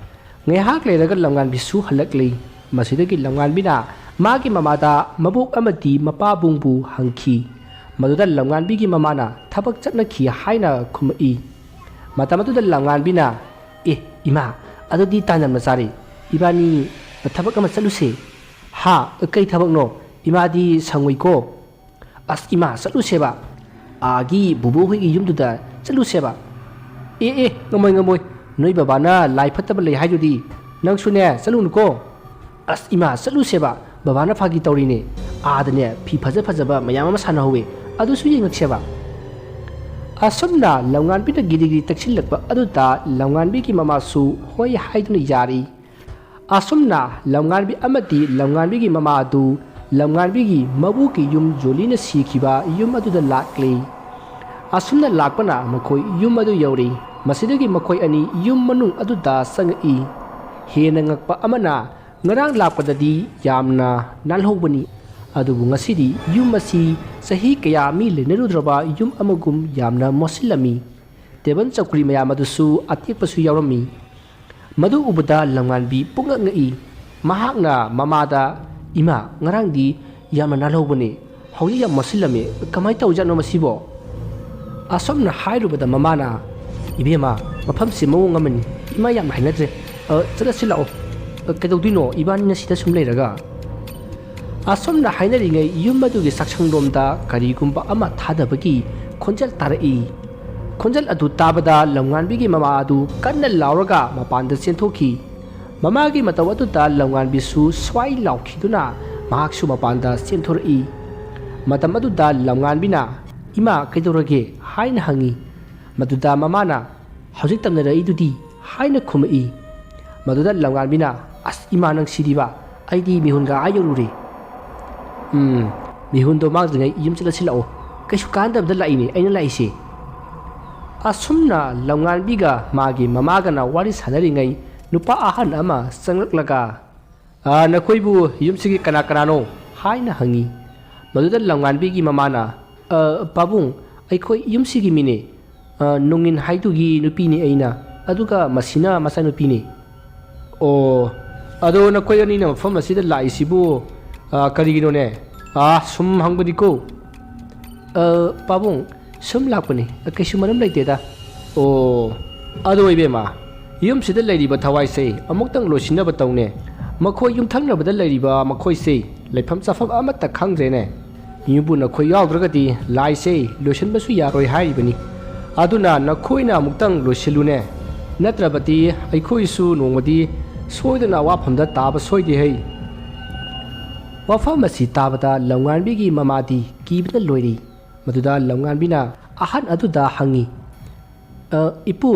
ꯉꯥꯏꯍꯥꯛ ꯂꯩꯔꯒ ꯂꯝꯉꯥꯟꯕꯤꯁꯨ ꯍꯜꯂꯛꯂꯤ꯫ ꯃꯁꯤꯗꯒꯤ ꯂꯝꯉꯥꯟꯕꯤꯅ ꯃꯥꯒꯤ ꯃꯃꯥꯗ ꯃꯕꯣꯛ ꯑꯃꯗꯤ ꯃꯄꯥꯕꯨꯡꯕꯨ ꯍꯪꯈꯤ꯫ ꯃꯗꯨꯗ ꯂꯝꯉꯥꯟꯕꯤꯒꯤ ꯃꯃꯥꯅ ꯊꯕꯛ ꯆꯠꯅꯈꯤ ꯍꯥꯏꯅ ꯈꯨꯝꯃꯛꯏ꯫ ꯃꯇꯝ ꯑꯗꯨꯗ ꯂꯝꯉꯥꯟꯕꯤꯅ, "ꯑꯦ, ꯏꯃꯥ, ꯑꯗꯨꯗꯤ ꯇꯥꯟ ꯌꯥꯝꯅ ꯆꯥꯔꯦ꯫ ꯏꯕꯥꯅꯤ ꯊꯕꯛ ꯑꯃ ꯆꯠꯂꯨꯁꯦ"꯫ "ꯍꯥ? ꯀꯩ ꯊꯕꯛꯅꯣ? ꯏꯃꯥꯗꯤ ꯁꯪꯉꯣꯏꯀꯣ"꯫ "ꯑꯁ, ꯏꯃꯥ, ꯆꯠꯂꯨꯁꯦꯕ꯫ ꯑꯥꯒꯤ ꯕꯨꯕꯣꯛ ꯍꯣꯏꯒꯤ ꯌꯨꯝꯗꯨꯗ ꯆꯠꯂꯨꯁꯦꯕ"꯫ "ꯑꯦ, ꯑꯦ, ꯉꯝꯃꯣꯏ, ꯉꯝꯃꯣꯏ꯫ ꯅꯣꯏ ꯕꯕꯥꯅ ꯂꯥꯏ ꯐꯠꯇꯕ ꯂꯩ ꯍꯥꯏꯗꯨꯗꯤ꯫ ꯅꯪꯁꯨꯅꯦ, ꯆꯠꯂꯨꯅꯨꯀꯣ"꯫ "ꯑꯁ, ꯏꯃꯥ, ꯆꯠꯂꯨꯁꯦꯕ꯫ ꯕꯕꯥꯅ ꯐꯥꯒꯤ ꯇꯧꯔꯤꯅꯦ꯫ ꯑꯥꯗꯅꯦ ꯐꯤ ꯐꯖ ꯐꯖꯕ ꯃꯌꯥꯝ ꯑꯃ ꯁꯥꯟꯅꯍꯧꯋꯦ꯫ ꯑꯗꯨꯁꯨ ꯌꯦꯡꯉꯛꯁꯦꯕ"꯫ ꯑꯁꯨꯝꯅ ꯂꯝꯉꯥꯟꯕꯤꯅ ꯒꯤꯔꯤ ꯒꯤꯔꯤ ꯇꯛꯁꯤꯜꯂꯛꯄ ꯑꯗꯨꯗ ꯂꯝꯉꯥꯟꯕꯤꯒꯤ ꯃꯃꯥꯁꯨ ꯍꯣꯏ ꯍꯥꯏꯗꯨꯅ ꯌꯥꯔꯤ꯫ ꯑꯁꯨꯝꯅ ꯂꯝꯉꯥꯟꯕꯤ ꯑꯃꯗꯤ ꯂꯝꯉꯥꯟꯕꯤꯒꯤ ꯃꯃꯥ ꯑꯗꯨ ꯂꯝꯉꯥꯟꯕꯤꯒꯤ ꯃꯕꯨꯒꯤ ꯌꯨꯝ ꯖꯣꯂꯤꯅ ꯁꯤꯈꯤꯕ ꯌꯨꯝ ꯑꯗꯨꯗ ꯂꯥꯛꯂꯤ꯫ ꯑꯁꯨꯝꯅ ꯂꯥꯛꯄꯅ ꯃꯈꯣꯏ ꯌꯨꯝ ꯑꯗꯨ ꯌꯧꯔꯤ꯫ ꯃꯁꯤꯗꯒꯤ ꯃꯈꯣꯏ ꯑꯅꯤ ꯌꯨꯝ ꯃꯅꯨꯡ ꯑꯗꯨꯗ ꯆꯪꯉꯛꯏ꯫ ꯍꯦꯟꯅ ꯉꯛꯄ ꯑꯃꯅ, ꯉꯔꯥꯡ ꯂꯥꯛꯄꯗꯗꯤ ꯌꯥꯝꯅ ꯅꯥꯜꯍꯧꯕꯅꯤ, ꯑꯗꯨꯕꯨ ꯉꯁꯤꯗꯤ ꯌꯨꯝ ꯑꯁꯤ ꯆꯍꯤ ꯀꯌꯥ ꯃꯤ ꯂꯩꯅꯔꯨꯗ꯭ꯔꯕ ꯌꯨꯝ ꯑꯃꯒꯨꯝ ꯌꯥꯝꯅ ꯃꯣꯠꯁꯤꯜꯂꯝꯃꯤ꯫ ꯇꯦꯕꯜ ꯆꯧꯀ꯭ꯔꯤ ꯃꯌꯥꯝ ꯑꯗꯨꯁꯨ ꯑꯇꯦꯛꯄꯁꯨ ꯌꯥꯎꯔꯝꯃꯤ꯫ ꯃꯗꯨ ꯎꯕꯗ ꯂꯝꯉꯥꯟꯕꯤ ꯄꯨꯡꯉꯛ ꯉꯛꯏ꯫ ꯃꯍꯥꯛꯅ ꯃꯃꯥꯗ, "ꯏꯃꯥ, ꯉꯔꯥꯡꯗꯤ ꯌꯥꯝꯅ ꯅꯥꯜꯍꯧꯕꯅꯤ, ꯍꯧꯖꯤꯛ ꯌꯥꯝ ꯃꯣꯠꯁꯤꯜꯂꯝꯃꯤ, ꯀꯃꯥꯏꯅ ꯇꯧꯖꯥꯠꯅꯣ ꯃꯁꯤꯕꯣ?" ꯑꯁꯨꯝꯅ ꯍꯥꯏꯔꯨꯕꯗ ꯃꯃꯥꯅ, "ꯏꯕꯦꯝꯃ, ꯃꯐꯝꯁꯤ ꯃꯑꯣꯡ ꯑꯃꯅꯤ, ꯏꯃꯥ ꯌꯥꯝ ꯍꯩꯅꯗ꯭ꯔꯦ꯫ ꯑ, ꯆꯠꯂꯁꯤ ꯂꯥꯛꯑꯣ꯫ ꯑ, ꯀꯩꯗꯧꯗꯣꯏꯅꯣ ꯏꯕꯥꯅꯤꯅ ꯁꯤꯗ ꯁꯨꯝ ꯂꯩꯔꯒ?" ꯑꯁꯨꯝꯅ ꯍꯥꯏꯅꯔꯤꯉꯩ ꯌꯨꯝ ꯑꯗꯨꯒꯤ ꯆꯥꯛꯁꯪꯂꯣꯝꯗ ꯀꯔꯤꯒꯨꯝꯕ ꯑꯃ ꯊꯥꯗꯕꯒꯤ ꯈꯣꯟꯖꯦꯜ ꯇꯥꯔꯛꯏ꯫ ꯈꯣꯟꯖꯦꯜ ꯑꯗꯨ ꯇꯥꯕꯗ ꯂꯝꯉꯥꯟꯕꯤꯒꯤ ꯃꯃꯥ ꯑꯗꯨ ꯀꯟꯅ ꯂꯥꯎꯔꯒ ꯃꯄꯥꯟꯗ ꯆꯦꯟꯊꯣꯛꯈꯤ꯫ ꯃꯃꯥꯒꯤ ꯃꯇꯧ ꯑꯗꯨꯗ ꯂꯝꯉꯥꯟꯕꯤꯁꯨ ꯁ꯭ꯋꯥꯏ ꯂꯥꯎꯈꯤꯗꯨꯅ ꯃꯍꯥꯛꯁꯨ ꯃꯄꯥꯟꯗ ꯆꯦꯟꯊꯣꯔꯛꯏ꯫ ꯃꯇꯝ ꯑꯗꯨꯗ ꯂꯝꯉꯥꯟꯕꯤꯅ, "ꯏꯃꯥ, ꯀꯩꯗꯧꯔꯒꯦ?" ꯍꯥꯏꯅ ꯍꯪꯉꯤ꯫ ꯃꯗꯨꯗ ꯃꯃꯥꯅ, "ꯍꯧꯖꯤꯛ ꯇꯝꯅꯔꯛꯏꯗꯨꯗꯤ?" ꯍꯥꯏꯅ ꯈꯨꯝꯃꯛꯏ꯫ ꯃꯗꯨꯗ ꯂꯝꯉꯥꯟꯕꯤꯅ, "ꯑꯁ, ꯏꯃꯥ, ꯅꯪ ꯁꯤꯗꯤꯕ, ꯑꯩꯗꯤ ꯃꯤꯍꯨꯟꯒ ꯑꯥ ꯌꯧꯔꯨꯔꯦ꯫ ꯎꯝ, ꯃꯤꯍꯨꯟꯗꯣ ꯃꯥꯡꯗ꯭ꯔꯤꯉꯩ ꯌꯨꯝ ꯆꯠꯂꯁꯤ ꯂꯥꯛꯑꯣ꯫ ꯀꯩꯁꯨ ꯀꯥꯟꯗꯕꯗ ꯂꯥꯛꯏꯅꯦ ꯑꯩꯅ ꯂꯥꯛꯏꯁꯦ꯫" ꯑꯁꯨꯝꯅ ꯂꯝꯉꯥꯟꯕꯤꯒ ꯃꯥꯒꯤ ꯃꯃꯥꯒꯅ ꯋꯥꯔꯤ ꯁꯥꯟꯅꯔꯤꯉꯩ ꯅꯨꯄꯥ ꯑꯍꯟ ꯑꯃ ꯆꯪꯂꯛꯂꯒ, "ꯑ, ꯅꯈꯣꯏꯕꯨ ꯌꯨꯝꯁꯤꯒꯤ ꯀꯅꯥ ꯀꯅꯥꯅꯣ?" ꯍꯥꯏꯅ ꯍꯪꯉꯤ꯫ ꯃꯗꯨꯗ ꯂꯝꯉꯥꯟꯕꯤꯒꯤ ꯃꯃꯥꯅ, "ꯑ, ꯄꯥꯕꯨꯡ, ꯑꯩꯈꯣꯏ ꯌꯨꯝꯁꯤꯒꯤ ꯃꯤꯅꯦ꯫ ꯑ, ꯅꯣꯡꯉꯤꯟ ꯍꯥꯏꯗꯨꯒꯤ ꯅꯨꯄꯤꯅꯤ ꯑꯩꯅ, ꯑꯗꯨꯒ ꯃꯁꯤꯅ ꯃꯆꯥꯅꯨꯄꯤꯅꯤ꯫" "ꯑꯣ, ꯑꯗꯣ ꯅꯈꯣꯏ ꯑꯅꯤꯅ ꯃꯐꯝ ꯑꯁꯤꯗ ꯂꯥꯛꯏꯁꯤꯕꯨ, ꯑ, ꯀꯔꯤꯒꯤꯅꯣꯅꯦ? ꯑ, ꯁꯨꯝ ꯍꯪꯕꯅꯤꯀꯣ꯫" "ꯑ, ꯄꯥꯕꯨꯡ, ꯁꯨꯝ ꯂꯥꯛꯄꯅꯤ, ꯀꯩꯁꯨ ꯃꯔꯝ ꯂꯩꯇꯦꯗ꯫" "ꯑꯣ, ꯑꯗꯣ ꯏꯕꯦꯝꯃ, ꯌꯨꯝꯁꯤꯗ ꯂꯩꯔꯤꯕ ꯊꯋꯥꯏꯁꯦ ꯑꯃꯨꯛꯇꯪ ꯂꯣꯏꯁꯤꯟꯅꯕ ꯇꯧꯅꯦ꯫ ꯃꯈꯣꯏ ꯌꯨꯝꯊꯪꯅꯕꯗ ꯂꯩꯔꯤꯕ ꯃꯈꯣꯏꯁꯦ ꯂꯩꯐꯝ ꯆꯥꯐꯝ ꯑꯃꯠꯇ ꯈꯪꯗ꯭ꯔꯦꯅꯦ꯫ ꯌꯨꯝꯕꯨ ꯅꯈꯣꯏ ꯌꯥꯎꯗ꯭ꯔꯒꯗꯤ ꯂꯥꯏꯁꯦ ꯂꯣꯏꯁꯤꯟꯕꯁꯨ ꯌꯥꯔꯣꯏ ꯍꯥꯏꯔꯤꯕꯅꯤ꯫ ꯑꯗꯨꯅ ꯅꯈꯣꯏꯅ ꯑꯃꯨꯛꯇꯪ ꯂꯣꯏꯁꯤꯜꯂꯨꯅꯦ꯫ ꯅꯠꯇ꯭ꯔꯕꯗꯤ ꯑꯩꯈꯣꯏꯁꯨ ꯅꯣꯡꯃꯗꯤ ꯁꯣꯏꯗꯅ ꯑꯋꯥꯐꯝꯗ ꯇꯥꯕ ꯁꯣꯏꯗꯦ ꯍꯩ꯫" ꯋꯥꯐꯝ ꯑꯁꯤ ꯇꯥꯕꯗ ꯂꯝꯉꯥꯟꯕꯤꯒꯤ ꯃꯃꯥꯗꯤ ꯀꯤꯕꯅ ꯂꯣꯏꯔꯤ꯫ ꯃꯗꯨꯗ ꯂꯝꯉꯥꯟꯕꯤꯅ ꯑꯍꯟ ꯑꯗꯨꯗ ꯍꯪꯉꯤ, "ꯑ, ꯏꯄꯨ,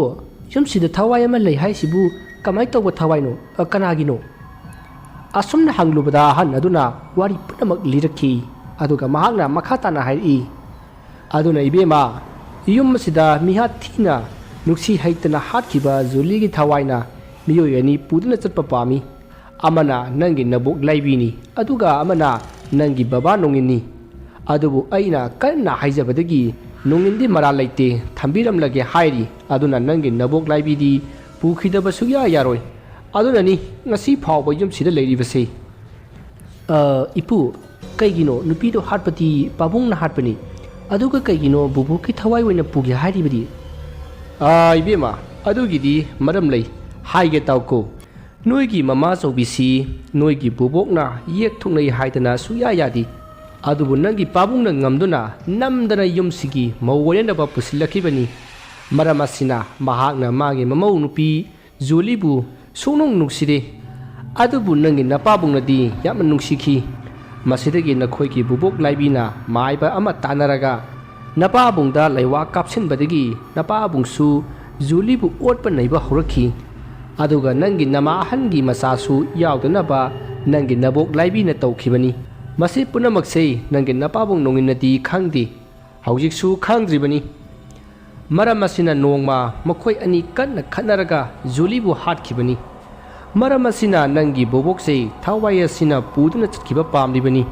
ꯌꯨꯝꯁꯤꯗ ꯊꯋꯥꯏ ꯑꯃ ꯂꯩ ꯍꯥꯏꯁꯤꯕꯨ ꯀꯃꯥꯏ ꯇꯧꯕ ꯊꯋꯥꯏꯅꯣ? ꯑ, ꯀꯅꯥꯒꯤꯅꯣ?" ꯑꯁꯨꯝꯅ ꯍꯪꯂꯨꯕꯗ ꯑꯍꯟ ꯑꯗꯨꯅ ꯋꯥꯔꯤ ꯄꯨꯝꯅꯃꯛ ꯂꯤꯔꯛꯈꯤ꯫ ꯑꯗꯨꯒ ꯃꯍꯥꯛꯅ ꯃꯈꯥ ꯇꯥꯅ ꯍꯥꯏꯔꯛꯏ, "ꯑꯗꯨꯅ ꯏꯕꯦꯝꯃ, ꯌꯨꯝ ꯑꯁꯤꯗ ꯃꯤꯍꯥꯠ ꯊꯤꯅ ꯅꯨꯡꯁꯤ ꯍꯩꯇꯅ ꯍꯥꯠꯈꯤꯕ ꯖꯨꯂꯤꯒꯤ ꯊꯋꯥꯏꯅ ꯃꯤꯑꯣꯏ ꯑꯅꯤ ꯄꯨꯗꯨꯅ ꯆꯠꯄ ꯄꯥꯝꯃꯤ꯫ ꯑꯃꯅ ꯅꯪꯒꯤ ꯅꯕꯣꯛ ꯂꯥꯏꯕꯤꯅꯤ, ꯑꯗꯨꯒ ꯑꯃꯅ ꯅꯪꯒꯤ ꯕꯕꯥ ꯅꯣꯡꯉꯤꯟꯅꯤ꯫ ꯑꯗꯨꯕꯨ ꯑꯩꯅ ꯀꯟꯅ ꯍꯥꯏꯖꯕꯗꯒꯤ ꯅꯣꯡꯉꯤꯟꯗꯤ ꯃꯔꯥꯜ ꯂꯩꯇꯦ, ꯊꯝꯕꯤꯔꯝꯂꯒꯦ ꯍꯥꯏꯔꯤ꯫ ꯑꯗꯨꯅ ꯅꯪꯒꯤ ꯅꯕꯣꯛ ꯂꯥꯏꯕꯤꯗꯤ ꯄꯨꯈꯤꯗꯕ ꯁꯨꯛꯌꯥ ꯌꯥꯔꯣꯏ꯫ ꯑꯗꯨꯅꯅꯤ ꯉꯁꯤ ꯐꯥꯎꯕ ꯌꯨꯝꯁꯤꯗ ꯂꯩꯔꯤꯕꯁꯤ꯫ "ꯑ, ꯏꯄꯨ, ꯀꯩꯒꯤꯅꯣ ꯅꯨꯄꯤꯗꯣ ꯍꯥꯠꯄꯗꯤ ꯄꯥꯕꯨꯡꯅ ꯍꯥꯠꯄꯅꯤ? ꯑꯗꯨꯒ ꯀꯩꯒꯤꯅꯣ ꯕꯨꯕꯣꯛꯀꯤ ꯊꯋꯥꯏ ꯑꯣꯏꯅ ꯄꯨꯒꯦ ꯍꯥꯏꯔꯤꯕꯗꯤ?" "ꯑꯥ, ꯏꯕꯦꯝꯃ, ꯑꯗꯨꯒꯤꯗꯤ ꯃꯔꯝ ꯂꯩ꯫ ꯍꯥꯏꯒꯦ ꯇꯥꯎꯀꯣ꯫ ꯅꯣꯏꯒꯤ ꯃꯃꯥ ꯑꯆꯧꯕꯤꯁꯤ ꯅꯣꯏꯒꯤ ꯕꯨꯕꯣꯛꯅ ꯌꯦꯛ ꯊꯣꯛꯅꯩ ꯍꯥꯏꯗꯅ ꯁꯨꯛꯌꯥ ꯌꯥꯗꯦ꯫ ꯑꯗꯨꯕꯨ ꯅꯪꯒꯤ ꯄꯥꯕꯨꯡꯅ ꯉꯝꯗꯨꯅ ꯅꯝꯗꯅ ꯌꯨꯝꯁꯤꯒꯤ ꯃꯧ ꯑꯣꯏꯅꯅꯕ ꯄꯨꯁꯤꯜꯂꯛꯈꯤꯕꯅꯤ꯫ ꯃꯔꯝ ꯑꯁꯤꯅ ꯃꯍꯥꯛꯅ ꯃꯥꯒꯤ ꯃꯃꯧ ꯅꯨꯄꯤ ꯖꯨꯂꯤꯕꯨ ꯁꯨꯡꯅꯨꯡ ꯅꯨꯡꯁꯤꯗꯦ꯫ ꯑꯗꯨꯕꯨ ꯅꯪꯒꯤ ꯅꯄꯥꯕꯨꯡꯅꯗꯤ ꯌꯥꯝꯅ ꯅꯨꯡꯁꯤꯈꯤ꯫ ꯃꯁꯤꯗꯒꯤ ꯅꯈꯣꯏꯒꯤ ꯕꯨꯕꯣꯛ ꯂꯥꯏꯕꯤꯅ ꯃꯥꯏꯕ ꯑꯃ ꯇꯥꯟꯅꯔꯒ ꯅꯄꯥꯕꯨꯡꯗ ꯂꯩꯋꯥ ꯀꯥꯞꯁꯤꯟꯕꯗꯒꯤ ꯅꯄꯥꯕꯨꯡꯁꯨ ꯖꯨꯂꯤꯕꯨ ꯑꯣꯠꯄ ꯅꯩꯕ ꯍꯧꯔꯛꯈꯤ꯫ ꯑꯗꯨꯒ ꯅꯪꯒꯤ ꯅꯃꯥ ꯑꯍꯟꯒꯤ ꯃꯆꯥꯁꯨ ꯌꯥꯎꯗꯅꯕ ꯅꯪꯒꯤ ꯅꯕꯣꯛ ꯂꯥꯏꯕꯤꯅ ꯇꯧꯈꯤꯕꯅꯤ꯫ ꯃꯁꯤ ꯄꯨꯝꯅꯃꯛꯁꯦ ꯅꯪꯒꯤ ꯅꯄꯥꯕꯨꯡ ꯅꯣꯡꯏꯟꯅꯗꯤ ꯈꯪꯗꯦ, ꯍꯧꯖꯤꯛꯁꯨ ꯈꯪꯗ꯭ꯔꯤꯕꯅꯤ꯫ ꯃꯔꯝ ꯑꯁꯤꯅ ꯅꯣꯡꯃ ꯃꯈꯣꯏ ꯑꯅꯤ ꯀꯟꯅ ꯈꯠꯅꯔꯒ ꯖꯨꯂꯤꯕꯨ ꯍꯥꯠꯈꯤꯕꯅꯤ꯫ ꯃꯔꯝ ꯑꯁꯤꯅ ꯅꯪꯒꯤ ꯕꯣꯕꯣꯛꯁꯦ ꯊꯋꯥꯏ ꯑꯁꯤꯅ ꯄꯨꯗꯨꯅ ꯆꯠꯈꯤꯕ ꯄꯥꯝꯂꯤꯕꯅꯤ꯫"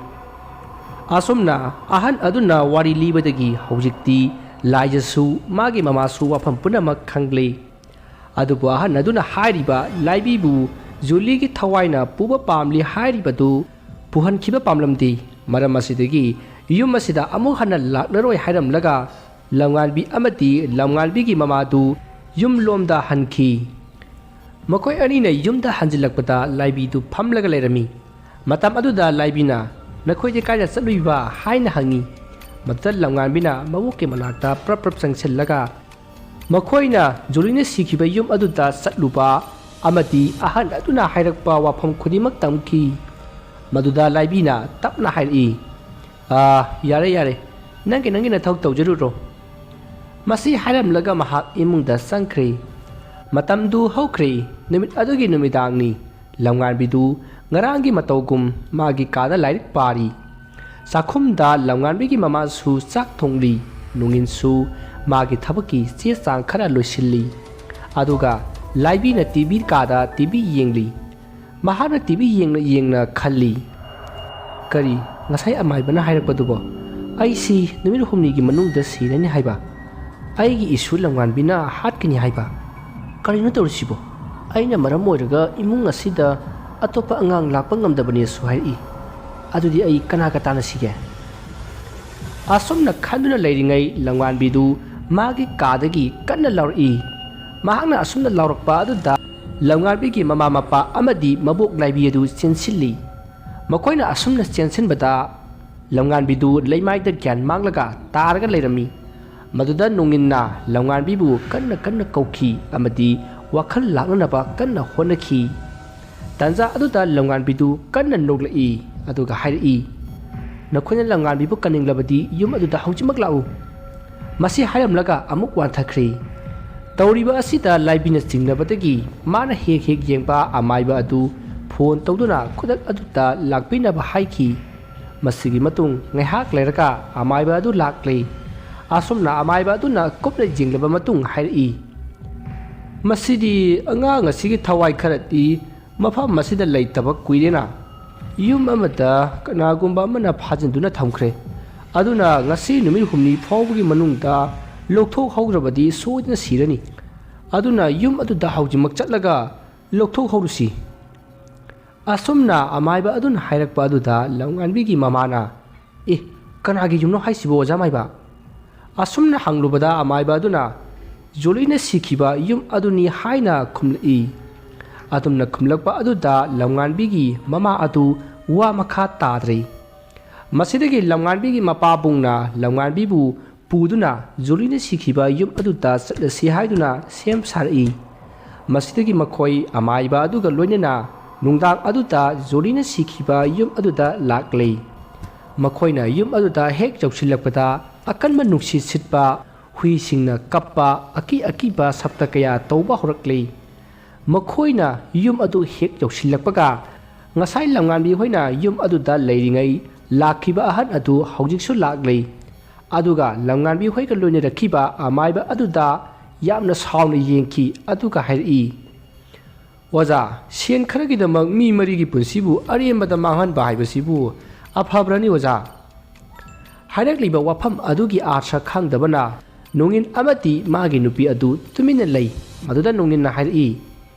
ꯑꯁꯨꯝꯅ ꯑꯍꯟ ꯑꯗꯨꯅ ꯋꯥꯔꯤ ꯂꯤꯕꯗꯒꯤ ꯍꯧꯖꯤꯛꯇꯤ ꯂꯥꯏꯖꯁꯨ ꯃꯥꯒꯤ ꯃꯃꯥꯁꯨ ꯋꯥꯐꯝ ꯄꯨꯝꯅꯃꯛ ꯈꯪꯂꯦ꯫ ꯑꯗꯨꯕꯨ ꯑꯍꯟ ꯑꯗꯨꯅ ꯍꯥꯏꯔꯤꯕ ꯂꯥꯏꯕꯤꯕꯨ ꯖꯨꯂꯤꯒꯤ ꯊꯋꯥꯏꯅ ꯄꯨꯕ ꯄꯥꯝꯂꯤ ꯍꯥꯏꯔꯤꯕꯗꯨ ꯄꯨꯍꯟꯈꯤꯕ ꯄꯥꯝꯂꯝꯗꯦ꯫ ꯃꯔꯝ ꯑꯁꯤꯗꯒꯤ ꯌꯨꯝ ꯑꯁꯤꯗ ꯑꯃꯨꯛ ꯍꯟꯅ ꯂꯥꯛꯂꯔꯣꯏ ꯍꯥꯏꯔꯝꯂꯒ ꯂꯝꯉꯥꯟꯕꯤ ꯑꯃꯗꯤ ꯂꯝꯉꯥꯟꯕꯤꯒꯤ ꯃꯃꯥꯗꯨ ꯌꯨꯝꯂꯣꯝꯗ ꯍꯟꯈꯤ꯫ ꯃꯈꯣꯏ ꯑꯅꯤꯅ ꯌꯨꯝꯗ ꯍꯟꯖꯤꯜꯂꯛꯄꯗ ꯂꯥꯏꯕꯤꯗꯨ ꯐꯝꯂꯒ ꯂꯩꯔꯝꯃꯤ꯫ ꯃꯇꯝ ꯑꯗꯨꯗ ꯂꯥꯏꯕꯤꯅ, "ꯅꯈꯣꯏꯗꯤ ꯀꯥꯏꯗ ꯆꯠꯂꯨꯏꯕ?" ꯍꯥꯏꯅ ꯍꯪꯉꯤ꯫ ꯃꯗꯨꯗ ꯂꯝꯉꯥꯟꯕꯤꯅ ꯃꯕꯣꯛꯀꯤ ꯃꯅꯥꯛꯇ ꯄ꯭ꯔꯞ ꯄ꯭ꯔꯞ ꯆꯪꯁꯤꯜꯂꯒ ꯃꯈꯣꯏꯅ ꯖꯨꯂꯤꯅ ꯁꯤꯈꯤꯕ ꯌꯨꯝ ꯑꯗꯨꯗ ꯆꯠꯂꯨꯕ ꯑꯃꯗꯤ ꯑꯍꯜ ꯑꯗꯨꯅ ꯍꯥꯏꯔꯛꯄ ꯋꯥꯐꯝ ꯈꯨꯗꯤꯡꯃꯛ ꯇꯝꯈꯤ꯫ ꯃꯗꯨꯗ ꯂꯥꯏꯕꯤꯅ ꯇꯞꯅ ꯍꯥꯏꯔꯛꯏ, "ꯑꯥ, ꯌꯥꯔꯦ, ꯌꯥꯔꯦ, ꯅꯪꯒꯤ, ꯅꯪꯒꯤ ꯅꯊꯧ ꯇꯧꯖꯔꯨꯔꯣ꯫" ꯃꯁꯤ ꯍꯥꯏꯔꯝꯂꯒ ꯃꯍꯥꯛ ꯏꯃꯨꯡꯗ ꯆꯪꯈ꯭ꯔꯦ꯫ ꯃꯇꯝꯗꯨ ꯍꯧꯈ꯭ꯔꯦ꯫ ꯅꯨꯃꯤꯠ ꯑꯗꯨꯒꯤ ꯅꯨꯃꯤꯗꯥꯡꯅꯤ꯫ ꯂꯝꯉꯥꯟꯕꯤꯗꯨ ꯉꯔꯥꯡꯒꯤ ꯃꯇꯧꯒꯨꯝ ꯃꯥꯒꯤ ꯀꯥꯗ ꯂꯥꯏꯔꯤꯛ ꯄꯥꯔꯤ꯫ ꯆꯥꯛꯈꯨꯝꯗ ꯂꯝꯉꯥꯟꯕꯤꯒꯤ ꯃꯃꯥꯁꯨ ꯆꯥꯛ ꯊꯣꯡꯂꯤ꯫ ꯅꯣꯡꯏꯟꯁꯨ ꯃꯥꯒꯤ ꯊꯕꯛꯀꯤ ꯆꯦ ꯆꯥꯡ ꯈꯔ ꯂꯣꯏꯁꯤꯜꯂꯤ꯫ ꯑꯗꯨꯒ ꯂꯥꯏꯕꯤꯅ ꯇꯤ ꯚꯤ ꯀꯥꯗ ꯇꯤ ꯚꯤ ꯌꯦꯡꯂꯤ꯫ ꯃꯍꯥꯛꯅ ꯇꯤ ꯚꯤ ꯌꯦꯡꯅ ꯌꯦꯡꯅ ꯈꯜꯂꯤ, "ꯀꯔꯤ, ꯉꯁꯥꯏ ꯑꯃꯥꯏꯕꯅ ꯍꯥꯏꯔꯛꯄꯗꯨꯕꯣ? ꯑꯩꯁꯤ ꯅꯨꯃꯤꯠ ꯍꯨꯝꯅꯤꯒꯤ ꯃꯅꯨꯡꯗ ꯁꯤꯔꯅꯤ ꯍꯥꯏꯕ? ꯑꯩꯒꯤ ꯏꯁꯨ ꯂꯝꯉꯥꯟꯕꯤꯅ ꯍꯥꯠꯀꯅꯤ ꯍꯥꯏꯕ?" "ꯀꯔꯤꯅꯣ ꯇꯧꯔꯤꯁꯤꯕꯣ? ꯑꯩꯅ ꯃꯔꯝ ꯑꯣꯏꯔꯒ ꯏꯃꯨꯡ ꯑꯁꯤꯗ ꯑꯇꯣꯞꯄ ꯑꯉꯥꯡ ꯂꯥꯛꯄ ꯉꯝꯗꯕꯅꯦꯁꯨ ꯍꯥꯏꯔꯛꯏ꯫ ꯑꯗꯨꯗꯤ ꯑꯩ ꯀꯅꯥꯒ ꯇꯥꯟꯅꯁꯤꯒꯦ?" ꯑꯁꯨꯝꯅ ꯈꯟꯗꯨꯅ ꯂꯩꯔꯤꯉꯩ ꯂꯝꯉꯥꯟꯕꯤꯗꯨ ꯃꯥꯒꯤ ꯀꯥꯗꯒꯤ ꯀꯟꯅ ꯂꯥꯎꯔꯛꯏ꯫ ꯃꯍꯥꯛꯅ ꯑꯁꯨꯝꯅ ꯂꯥꯎꯔꯛꯄ ꯑꯗꯨꯗ ꯂꯝꯉꯥꯟꯕꯤꯒꯤ ꯃꯃꯥ ꯃꯄꯥ ꯑꯃꯗꯤ ꯃꯕꯣꯛ ꯂꯥꯏꯕꯤ ꯑꯗꯨ ꯆꯦꯟꯁꯤꯜꯂꯤ꯫ ꯃꯈꯣꯏꯅ ꯑꯁꯨꯝꯅ ꯆꯦꯟꯁꯤꯟꯕꯗ ꯂꯝꯉꯥꯟꯕꯤꯗꯨ ꯂꯩꯃꯥꯏꯗ ꯒ꯭ꯌꯥꯟ ꯃꯥꯡꯂꯒ ꯇꯥꯔꯒ ꯂꯩꯔꯝꯃꯤ꯫ ꯃꯗꯨꯗ ꯅꯣꯡꯏꯟꯅ ꯂꯝꯉꯥꯟꯕꯤꯕꯨ ꯀꯟꯅ ꯀꯟꯅ ꯀꯧꯈꯤ ꯑꯃꯗꯤ ꯋꯥꯈꯜ ꯂꯥꯛꯅꯅꯕ ꯀꯟꯅ ꯍꯣꯠꯅꯈꯤ꯫ ꯇꯥꯟꯖꯥ ꯑꯗꯨꯗ ꯂꯝꯉꯥꯟꯕꯤꯗꯨ ꯀꯟꯅ ꯅꯣꯛꯂꯛꯏ, ꯑꯗꯨꯒ ꯍꯥꯏꯔꯛꯏ, "ꯅꯈꯣꯏꯅ ꯂꯝꯉꯥꯟꯕꯤꯕꯨ ꯀꯟꯅꯤꯡꯂꯕꯗꯤ ꯌꯨꯝ ꯑꯗꯨꯗ ꯍꯧꯖꯤꯛꯃꯛ ꯂꯥꯛꯎ!" ꯃꯁꯤ ꯍꯥꯏꯔꯝꯂꯒ ꯑꯃꯨꯛ ꯋꯥꯟꯊꯈ꯭ꯔꯦ꯫ ꯇꯧꯔꯤꯕ ꯑꯁꯤꯗ ꯂꯥꯏꯕꯤꯅ ꯆꯤꯡꯅꯕꯗꯒꯤ ꯃꯥꯅ ꯍꯦꯛ ꯍꯦꯛ ꯌꯦꯡꯕ ꯑꯃꯥꯏꯕ ꯑꯗꯨ ꯐꯣꯟ ꯇꯧꯗꯨꯅ ꯈꯨꯗꯛ ꯑꯗꯨꯗ ꯂꯥꯛꯄꯤꯅꯕ ꯍꯥꯏꯈꯤ꯫ ꯃꯁꯤꯒꯤ ꯃꯇꯨꯡ ꯉꯥꯏꯍꯥꯛ ꯂꯩꯔꯒ ꯑꯃꯥꯏꯕ ꯑꯗꯨ ꯂꯥꯛꯂꯦ꯫ ꯑꯁꯨꯝꯅ ꯑꯃꯥꯏꯕ ꯑꯗꯨꯅ ꯀꯨꯞꯅ ꯌꯦꯡꯂꯕ ꯃꯇꯨꯡ ꯍꯥꯏꯔꯛꯏ, "ꯃꯁꯤꯗꯤ ꯑꯉꯥꯡ ꯑꯁꯤꯒꯤ ꯊꯋꯥꯏ ꯈꯔꯗꯤ ꯃꯐꯝ ꯑꯁꯤꯗ ꯂꯩꯇꯕ ꯀꯨꯏꯔꯦꯅ꯫ ꯌꯨꯝ ꯑꯃꯗ ꯀꯅꯥꯒꯨꯝꯕ ꯑꯃꯅ ꯐꯥꯖꯤꯟꯗꯨꯅ ꯊꯝꯈ꯭ꯔꯦ꯫ ꯑꯗꯨꯅ ꯉꯁꯤ ꯅꯨꯃꯤꯠ ꯍꯨꯝꯅꯤ ꯐꯥꯎꯕꯒꯤ ꯃꯅꯨꯡꯗ ꯂꯧꯊꯣꯛꯍꯧꯗ꯭ꯔꯕꯗꯤ ꯁꯣꯏꯗꯅ ꯁꯤꯔꯅꯤ꯫ ꯑꯗꯨꯅ ꯌꯨꯝ ꯑꯗꯨꯗ ꯍꯧꯖꯤꯛꯃꯛ ꯆꯠꯂꯒ ꯂꯧꯊꯣꯛꯍꯧꯔꯨꯁꯤ꯫" ꯑꯁꯨꯝꯅ ꯑꯃꯥꯏꯕ ꯑꯗꯨꯅ ꯍꯥꯏꯔꯛꯄ ꯑꯗꯨꯗ ꯂꯝꯉꯥꯟꯕꯤꯒꯤ ꯃꯃꯥꯅ, "ꯑꯦ, ꯀꯅꯥꯒꯤ ꯌꯨꯝꯅꯣ ꯍꯥꯏꯁꯤꯕꯣ, ꯑꯣꯖꯥ ꯃꯥꯏꯕ?" ꯑꯁꯨꯝꯅ ꯍꯪꯂꯨꯕꯗ ꯑꯃꯥꯏꯕ ꯑꯗꯨꯅ, "ꯖꯣꯂꯤꯅ ꯁꯤꯈꯤꯕ ꯌꯨꯝ ꯑꯗꯨꯅꯤ" ꯍꯥꯏꯅ ꯈꯨꯝꯂꯛꯏ꯫ ꯑꯗꯨꯝꯅ ꯈꯨꯝꯂꯛꯄ ꯑꯗꯨꯗ ꯂꯝꯉꯥꯟꯕꯤꯒꯤ ꯃꯃꯥ ꯑꯗꯨ ꯋꯥ ꯃꯈꯥ ꯇꯥꯗ꯭ꯔꯦ꯫ ꯃꯁꯤꯗꯒꯤ ꯂꯝꯉꯥꯟꯕꯤꯒꯤ ꯃꯄꯥꯕꯨꯡꯅ ꯂꯝꯉꯥꯟꯕꯤꯕꯨ ꯄꯨꯗꯨꯅ ꯖꯣꯂꯤꯅ ꯁꯤꯈꯤꯕ ꯌꯨꯝ ꯑꯗꯨꯗ ꯆꯠꯂꯁꯤ ꯍꯥꯏꯗꯨꯅ ꯁꯦꯝ ꯁꯥꯔꯛꯏ꯫ ꯃꯁꯤꯗꯒꯤ ꯃꯈꯣꯏ ꯑꯃꯥꯏꯕ ꯑꯗꯨꯒ ꯂꯣꯏꯅꯅ ꯅꯨꯡꯗꯥꯡ ꯑꯗꯨꯗ ꯖꯣꯂꯤꯅ ꯁꯤꯈꯤꯕ ꯌꯨꯝ ꯑꯗꯨꯗ ꯂꯥꯛꯂꯦ꯫ ꯃꯈꯣꯏꯅ ꯌꯨꯝ ꯑꯗꯨꯗ ꯍꯦꯛ ꯌꯧꯁꯤꯜꯂꯛꯄꯗ ꯑꯀꯟꯕ ꯅꯨꯡꯁꯤꯠ ꯁꯤꯠꯄ, ꯍꯨꯏꯁꯤꯡꯅ ꯀꯞꯄ, ꯑꯀꯤ ꯑꯀꯤꯕ ꯁꯞꯇ ꯀꯌꯥ ꯇꯧꯕ ꯍꯧꯔꯛꯂꯦ꯫ ꯃꯈꯣꯏꯅ ꯌꯨꯝ ꯑꯗꯨ ꯍꯦꯛ ꯌꯧꯁꯤꯜꯂꯛꯄꯒ, ꯉꯁꯥꯏ ꯂꯝꯉꯥꯟꯕꯤ ꯍꯣꯏꯅ ꯌꯨꯝ ꯑꯗꯨꯗ ꯂꯩꯔꯤꯉꯩ ꯂꯥꯛꯈꯤꯕ ꯑꯍꯟ ꯑꯗꯨ ꯍꯧꯖꯤꯛꯁꯨ ꯂꯥꯛꯂꯦ꯫ ꯑꯗꯨꯒ ꯂꯝꯉꯥꯟꯕꯤ ꯍꯣꯏꯒ ꯂꯣꯏꯅꯔꯛꯈꯤꯕ ꯑꯃꯥꯏꯕ ꯑꯗꯨꯗ ꯌꯥꯝꯅ ꯁꯥꯎꯅ ꯌꯦꯡꯈꯤ, ꯑꯗꯨꯒ ꯍꯥꯏꯔꯛꯏ, "ꯑꯣꯖꯥ, ꯁꯦꯟ ꯈꯔꯒꯤꯗꯃꯛ ꯃꯤ ꯃꯔꯤꯒꯤ ꯄꯨꯟꯁꯤꯕꯨ ꯑꯔꯦꯝꯕꯗ ꯃꯥꯡꯍꯟꯕ ꯍꯥꯏꯕꯁꯤꯕꯨ ꯑꯐꯕ꯭ꯔꯅꯤ, ꯑꯣꯖꯥ?" ꯍꯥꯏꯔꯛꯂꯤꯕ ꯋꯥꯐꯝ ꯑꯗꯨꯒꯤ ꯑꯥꯔꯊ ꯈꯪꯗꯕꯅ ꯅꯣꯡꯏꯟ ꯑꯃꯗꯤ ꯃꯥꯒꯤ ꯅꯨꯄꯤ ꯑꯗꯨ ꯇꯨꯃꯤꯟꯅ ꯂꯩ꯫ ꯃꯗꯨꯗ ꯅꯣꯡꯉꯤꯟꯅ ꯍꯥꯏꯔꯛꯏ,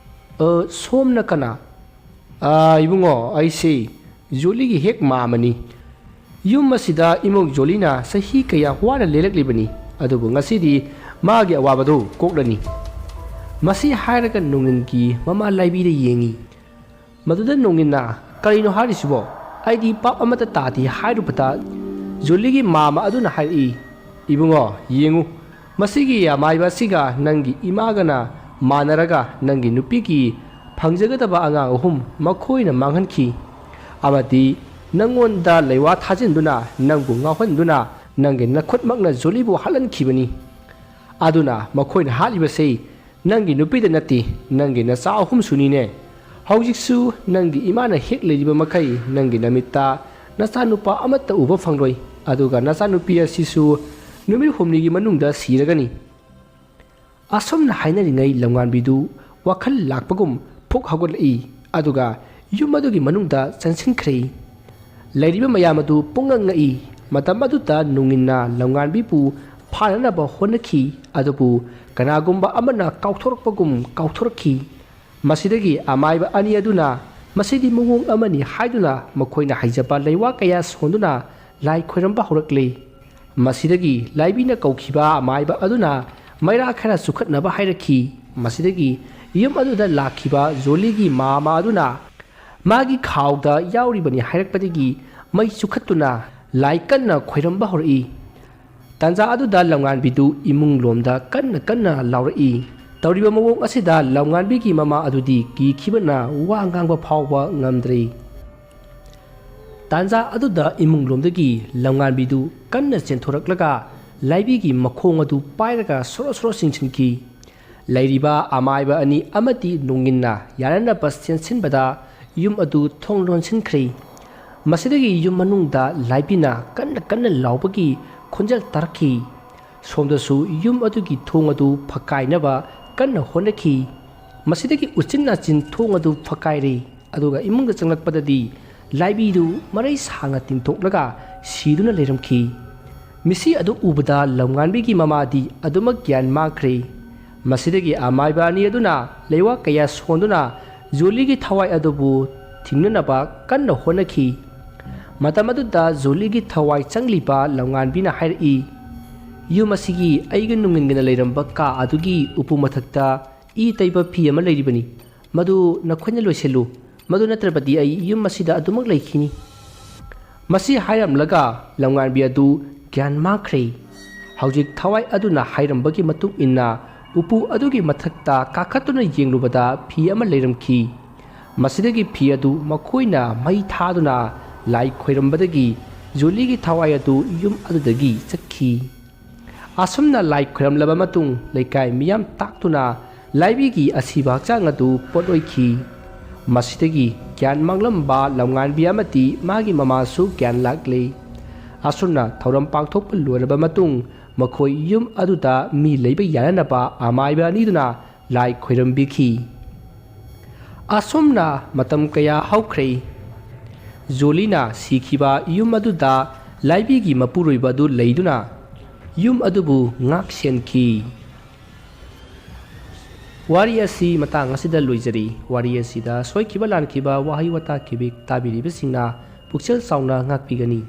"ꯑ, ꯁꯣꯝꯅ ꯀꯅꯥ?" "ꯑ, ꯏꯕꯨꯡꯉꯣ, ꯑꯩꯁꯤ ꯖꯣꯂꯤꯒꯤ ꯍꯦꯛ ꯃꯥꯝꯃꯅꯤ꯫ ꯌꯨꯝ ꯑꯁꯤꯗ ꯏꯃꯧ ꯖꯣꯂꯤꯅ ꯆꯍꯤ ꯀꯌꯥ ꯋꯥꯅ ꯂꯦꯜꯂꯛꯂꯤꯕꯅꯤ, ꯑꯗꯨꯕꯨ ꯉꯁꯤꯗꯤ ꯃꯥꯒꯤ ꯑꯋꯥꯕꯗꯨ ꯀꯣꯛꯂꯅꯤ꯫" ꯃꯁꯤ ꯍꯥꯏꯔꯒ ꯅꯣꯡꯉꯤꯟꯒꯤ ꯃꯃꯥ ꯂꯥꯏꯕꯤꯗ ꯌꯦꯡꯉꯤ꯫ ꯃꯗꯨꯗ ꯅꯣꯡꯉꯤꯟꯅ, "ꯀꯔꯤꯅꯣ ꯍꯥꯏꯔꯤꯁꯤꯕꯣ? ꯑꯩꯗꯤ ꯄꯥꯞ ꯑꯃꯠꯇ ꯇꯥꯗꯦ" ꯍꯥꯏꯔꯨꯕꯗ, ꯖꯣꯂꯤꯒꯤ ꯃꯥꯝꯃ ꯑꯗꯨꯅ ꯍꯥꯏꯔꯛꯏ, "ꯏꯕꯨꯡꯉꯣ, ꯌꯦꯡꯉꯨ, ꯃꯁꯤꯒꯤ ꯑꯃꯥꯏꯕ ꯑꯁꯤꯒ ꯅꯪꯒꯤ ꯏꯃꯥꯒꯅ ꯃꯥꯟꯅꯔꯒ ꯅꯪꯒꯤ ꯅꯨꯄꯤꯒꯤ ꯐꯪꯖꯒꯗꯕ ꯑꯉꯥꯡ ꯑꯍꯨꯝ ꯃꯈꯣꯏꯅ ꯃꯥꯡꯍꯟꯈꯤ, ꯑꯃꯗꯤ ꯅꯪꯉꯣꯟꯗ ꯂꯩꯋꯥ ꯊꯥꯖꯤꯟꯗꯨꯅ ꯅꯪꯕꯨ ꯉꯥꯎꯍꯟꯗꯨꯅ ꯅꯪꯒꯤ ꯅꯈꯨꯠꯃꯛꯅ ꯖꯣꯂꯤꯕꯨ ꯍꯥꯠꯍꯟꯈꯤꯕꯅꯤ꯫ ꯑꯗꯨꯅ ꯃꯈꯣꯏꯅ ꯍꯥꯠꯂꯤꯕꯁꯤ ꯅꯪꯒꯤ ꯅꯨꯄꯤꯗ ꯅꯠꯇꯦ, ꯅꯪꯒꯤ ꯅꯆꯥ ꯑꯍꯨꯝꯁꯨꯅꯤꯅꯦ꯫ ꯍꯧꯖꯤꯛꯁꯨ ꯅꯪꯒꯤ ꯏꯃꯥꯅ ꯍꯦꯛ ꯂꯩꯔꯤꯕ ꯃꯈꯩ ꯅꯪꯒꯤ ꯅꯃꯤꯠꯇ ꯅꯆꯥꯅꯨꯄꯥ ꯑꯃꯠꯇ ꯎꯕ ꯐꯪꯂꯣꯏ, ꯑꯗꯨꯒ ꯅꯆꯥꯅꯨꯄꯤ ꯑꯁꯤꯁꯨ ꯅꯨꯃꯤꯠ ꯍꯨꯝꯅꯤꯒꯤ ꯃꯅꯨꯡꯗ ꯁꯤꯔꯒꯅꯤ꯫" ꯑꯁꯨꯝꯅ ꯍꯥꯏꯅꯔꯤꯉꯩ ꯂꯝꯉꯥꯟꯕꯤꯗꯨ ꯋꯥꯈꯜ ꯂꯥꯛꯄꯒꯨꯝ ꯐꯨꯛ ꯍꯧꯒꯠꯂꯛꯏ, ꯑꯗꯨꯒ ꯌꯨꯝ ꯑꯗꯨꯒꯤ ꯃꯅꯨꯡꯗ ꯆꯪꯁꯤꯟꯈ꯭ꯔꯦ꯫ ꯂꯩꯔꯤꯕ ꯃꯌꯥꯝ ꯑꯗꯨ ꯄꯨꯡꯉꯛ ꯉꯛꯏ꯫ ꯃꯇꯝ ꯑꯗꯨꯗ ꯅꯣꯡꯉꯤꯟꯅ ꯂꯝꯉꯥꯟꯕꯤꯕꯨ ꯐꯥꯅꯅꯕ ꯍꯣꯠꯅꯈꯤ, ꯑꯗꯨꯕꯨ ꯀꯅꯥꯒꯨꯝꯕ ꯑꯃꯅ ꯀꯥꯎꯊꯣꯔꯛꯄꯒꯨꯝ ꯀꯥꯎꯊꯣꯔꯛꯈꯤ꯫ ꯃꯁꯤꯗꯒꯤ ꯑꯃꯥꯏꯕ ꯑꯅꯤ ꯑꯗꯨꯅ, "ꯃꯁꯤꯗꯤ ꯃꯑꯣꯡ ꯑꯃꯅꯤ" ꯍꯥꯏꯗꯨꯅ ꯃꯈꯣꯏꯅ ꯍꯩꯖꯕ ꯂꯩꯋꯥ ꯀꯌꯥ ꯁꯣꯟꯗꯨꯅ ꯂꯥꯏ ꯈꯣꯏꯔꯝꯕ ꯍꯧꯔꯛꯂꯦ꯫ ꯃꯁꯤꯗꯒꯤ ꯂꯥꯏꯕꯤꯅ ꯀꯧꯈꯤꯕ ꯑꯃꯥꯏꯕ ꯑꯗꯨꯅ ꯃꯩꯔꯥ ꯈꯔ ꯆꯨꯈꯠꯅꯕ ꯍꯥꯏꯔꯛꯈꯤ꯫ ꯃꯁꯤꯗꯒꯤ ꯌꯨꯝ ꯑꯗꯨꯗ ꯂꯥꯛꯈꯤꯕ ꯖꯣꯂꯤꯒꯤ ꯃꯥꯝꯃ ꯑꯗꯨꯅ ꯃꯥꯒꯤ ꯈꯥꯎꯗ ꯌꯥꯎꯔꯤꯕꯅꯤ ꯍꯥꯏꯔꯛꯄꯗꯒꯤ ꯃꯩ ꯆꯨꯈꯠꯇꯨꯅ ꯂꯥꯏ ꯀꯟꯅ ꯈꯣꯏꯔꯝꯕ ꯍꯧꯔꯛꯏ꯫ ꯇꯥꯟꯖꯥ ꯑꯗꯨꯗ ꯂꯝꯉꯥꯟꯕꯤꯗꯨ ꯏꯃꯨꯡ ꯂꯣꯝꯗ ꯀꯟꯅ ꯀꯟꯅ ꯂꯥꯎꯔꯛꯏ꯫ ꯇꯧꯔꯤꯕ ꯃꯑꯣꯡ ꯑꯁꯤꯗ ꯂꯝꯉꯥꯟꯕꯤꯒꯤ ꯃꯃꯥ ꯑꯗꯨꯗꯤ ꯀꯤꯈꯤꯕꯅ ꯋꯥ ꯉꯥꯡꯕ ꯐꯥꯎꯕ ꯉꯝꯗ꯭ꯔꯦ꯫ ꯇꯥꯟꯖꯥ ꯑꯗꯨꯗ ꯏꯃꯨꯡ ꯂꯣꯝꯗꯒꯤ ꯂꯝꯉꯥꯟꯕꯤꯗꯨ ꯀꯟꯅ ꯆꯦꯟꯊꯣꯔꯛꯂꯒ ꯂꯥꯏꯕꯤꯒꯤ ꯃꯈꯣꯡ ꯑꯗꯨ ꯄꯥꯏꯔꯒ ꯁꯣꯔꯣ ꯁꯣꯔꯣ ꯆꯤꯡꯁꯤꯟꯈꯤ꯫ ꯂꯩꯔꯤꯕ ꯑꯃꯥꯏꯕ ꯑꯅꯤ ꯑꯃꯗꯤ ꯅꯣꯡꯉꯤꯟꯅ ꯌꯥꯅꯅꯕ ꯆꯦꯟꯁꯤꯟꯕꯗ ꯌꯨꯝ ꯑꯗꯨ ꯊꯣꯡ ꯂꯣꯟꯁꯤꯟꯈ꯭ꯔꯦ꯫ ꯃꯁꯤꯗꯒꯤ ꯌꯨꯝ ꯃꯅꯨꯡꯗ ꯂꯥꯏꯕꯤꯅ ꯀꯟꯅ ꯀꯟꯅ ꯂꯥꯎꯕꯒꯤ ꯈꯣꯟꯖꯦꯜ ꯇꯥꯔꯛꯈꯤ꯫ ꯁꯣꯝꯗꯁꯨ ꯌꯨꯝ ꯑꯗꯨꯒꯤ ꯊꯣꯡ ꯑꯗꯨ ꯐꯛꯀꯥꯏꯅꯕ ꯀꯟꯅ ꯍꯣꯠꯅꯈꯤ꯫ ꯃꯁꯤꯗꯒꯤ ꯎꯆꯤꯟ ꯅꯥꯆꯤꯟ ꯊꯣꯡ ꯑꯗꯨ ꯐꯛꯀꯥꯏꯔꯦ꯫ ꯑꯗꯨꯒ ꯏꯃꯨꯡꯗ ꯆꯪꯂꯛꯄꯗꯗꯤ ꯂꯥꯏꯕꯤꯗꯨ ꯃꯔꯩ ꯁꯥꯡꯅ ꯇꯤꯡꯊꯣꯛꯂꯒ ꯁꯤꯗꯨꯅ ꯂꯩꯔꯝꯈꯤ꯫ ꯃꯤꯁꯤ ꯑꯗꯨ ꯎꯕꯗ ꯂꯝꯉꯥꯟꯕꯤꯒꯤ ꯃꯃꯥꯗꯤ ꯑꯗꯨꯃꯛ ꯒ꯭ꯌꯥꯟ ꯃꯥꯡꯈ꯭ꯔꯦ꯫ ꯃꯁꯤꯗꯒꯤ ꯑꯃꯥꯏꯕ ꯑꯅꯤ ꯑꯗꯨꯅ ꯂꯩꯋꯥ ꯀꯌꯥ ꯁꯣꯟꯗꯨꯅ ꯖꯣꯂꯤꯒꯤ ꯊꯋꯥꯏ ꯑꯗꯨꯕꯨ ꯊꯤꯡꯅꯅꯕ ꯀꯟꯅ ꯍꯣꯠꯅꯈꯤ꯫ ꯃꯇꯝ ꯑꯗꯨꯗ ꯖꯣꯂꯤꯒꯤ ꯊꯋꯥꯏ ꯆꯪꯂꯤꯕ ꯂꯝꯉꯥꯟꯕꯤꯅ ꯍꯥꯏꯔꯛꯏ, "ꯌꯨꯝ ꯑꯁꯤꯒꯤ ꯑꯩꯒ ꯅꯨꯡꯉꯥꯏꯅ ꯂꯩꯔꯝꯕ ꯀꯥ ꯑꯗꯨꯒꯤ ꯎꯄꯨ ꯃꯊꯛꯇ ꯏ ꯇꯩꯕ ꯐꯤ ꯑꯃ ꯂꯩꯔꯤꯕꯅꯤ꯫ ꯃꯗꯨ ꯅꯈꯣꯏꯅ ꯂꯣꯏꯁꯤꯜꯂꯨ꯫ ꯃꯗꯨ ꯅꯠꯇ꯭ꯔꯕꯗꯤ ꯑꯩ ꯌꯨꯝ ꯑꯁꯤꯗ ꯑꯗꯨꯃꯛ ꯂꯩꯈꯤꯅꯤ꯫" ꯃꯁꯤ ꯍꯥꯏꯔꯝꯂꯒ ꯂꯝꯉꯥꯟꯕꯤ ꯑꯗꯨ ꯒ꯭ꯌꯥꯟ ꯃꯥꯡꯈ꯭ꯔꯦ꯫ ꯍꯧꯖꯤꯛ ꯊꯋꯥꯏ ꯑꯗꯨꯅ ꯍꯥꯏꯔꯝꯕꯒꯤ ꯃꯇꯨꯡ ꯏꯟꯅ ꯎꯄꯨ ꯑꯗꯨꯒꯤ ꯃꯊꯛꯇ ꯀꯥꯈꯠꯇꯨꯅ ꯌꯦꯡꯂꯨꯕꯗ ꯐꯤ ꯑꯃ ꯂꯩꯔꯝꯈꯤ꯫ ꯃꯁꯤꯗꯒꯤ ꯐꯤ ꯑꯗꯨ ꯃꯈꯣꯏꯅ ꯃꯩ ꯊꯥꯗꯨꯅ ꯂꯥꯏ ꯈꯣꯏꯔꯝꯕꯗꯒꯤ ꯖꯣꯂꯤꯒꯤ ꯊꯋꯥꯏ ꯑꯗꯨ ꯌꯨꯝ ꯑꯗꯨꯗꯒꯤ ꯆꯠꯈꯤ꯫ ꯑꯁꯨꯝꯅ ꯂꯥꯏ ꯈꯣꯏꯔꯝꯂꯕ ꯃꯇꯨꯡ ꯂꯩꯀꯥꯏ ꯃꯤꯌꯥꯝ ꯇꯥꯛꯇꯨꯅ ꯂꯥꯏꯕꯤꯒꯤ ꯑꯁꯤꯕ ꯍꯛꯆꯥꯡ ꯑꯗꯨ ꯄꯣꯠꯂꯣꯏꯈꯤ꯫ ꯃꯁꯤꯗꯒꯤ ꯒ꯭ꯌꯥꯟ ꯃꯥꯡꯂꯝꯕ ꯂꯝꯉꯥꯟꯕꯤ ꯑꯃꯗꯤ ꯃꯥꯒꯤ ꯃꯃꯥꯁꯨ ꯒ꯭ꯌꯥꯟ ꯂꯥꯛꯂꯦ꯫ ꯑꯁꯨꯝꯅ ꯊꯧꯔꯝ ꯄꯥꯡꯊꯣꯛꯄ ꯂꯣꯏꯔꯕ ꯃꯇꯨꯡ ꯃꯈꯣꯏ ꯌꯨꯝ ꯑꯗꯨꯗ ꯃꯤ ꯂꯩꯕ ꯌꯥꯅꯅꯕ ꯑꯃꯥꯏꯕ ꯑꯅꯤꯗꯨꯅ ꯂꯥꯏ ꯈꯣꯏꯔꯝꯕꯤꯈꯤ꯫ ꯑꯁꯨꯝꯅ ꯃꯇꯝ ꯀꯌꯥ ꯍꯧꯈ꯭ꯔꯦ꯫ ꯖꯣꯂꯤꯅ ꯁꯤꯈꯤꯕ ꯌꯨꯝ ꯑꯗꯨꯗ ꯂꯥꯏꯕꯤꯒꯤ ꯃꯄꯨꯔꯣꯏꯕ ꯑꯗꯨ ꯂꯩꯗꯨꯅ ꯌꯨꯝ ꯑꯗꯨꯕꯨ ꯉꯥꯛ ꯁꯦꯟꯈꯤ꯫ ꯋꯥꯔꯤ ꯑꯁꯤ ꯃꯇꯥꯡ ꯑꯁꯤꯗ ꯂꯣꯏꯖꯔꯤ꯫ ꯋꯥꯔꯤ ꯑꯁꯤꯗ ꯁꯣꯏꯈꯤꯕ ꯂꯥꯟꯈꯤꯕ ꯋꯥꯍꯩ ꯋꯥꯇꯥ ꯈꯤꯕꯤꯛ ꯇꯥꯕꯤꯔꯤꯕꯁꯤꯡꯅ ꯄꯨꯛꯆꯦꯜ ꯆꯥꯎꯅ ꯉꯥꯛꯄꯤꯒꯅꯤ꯫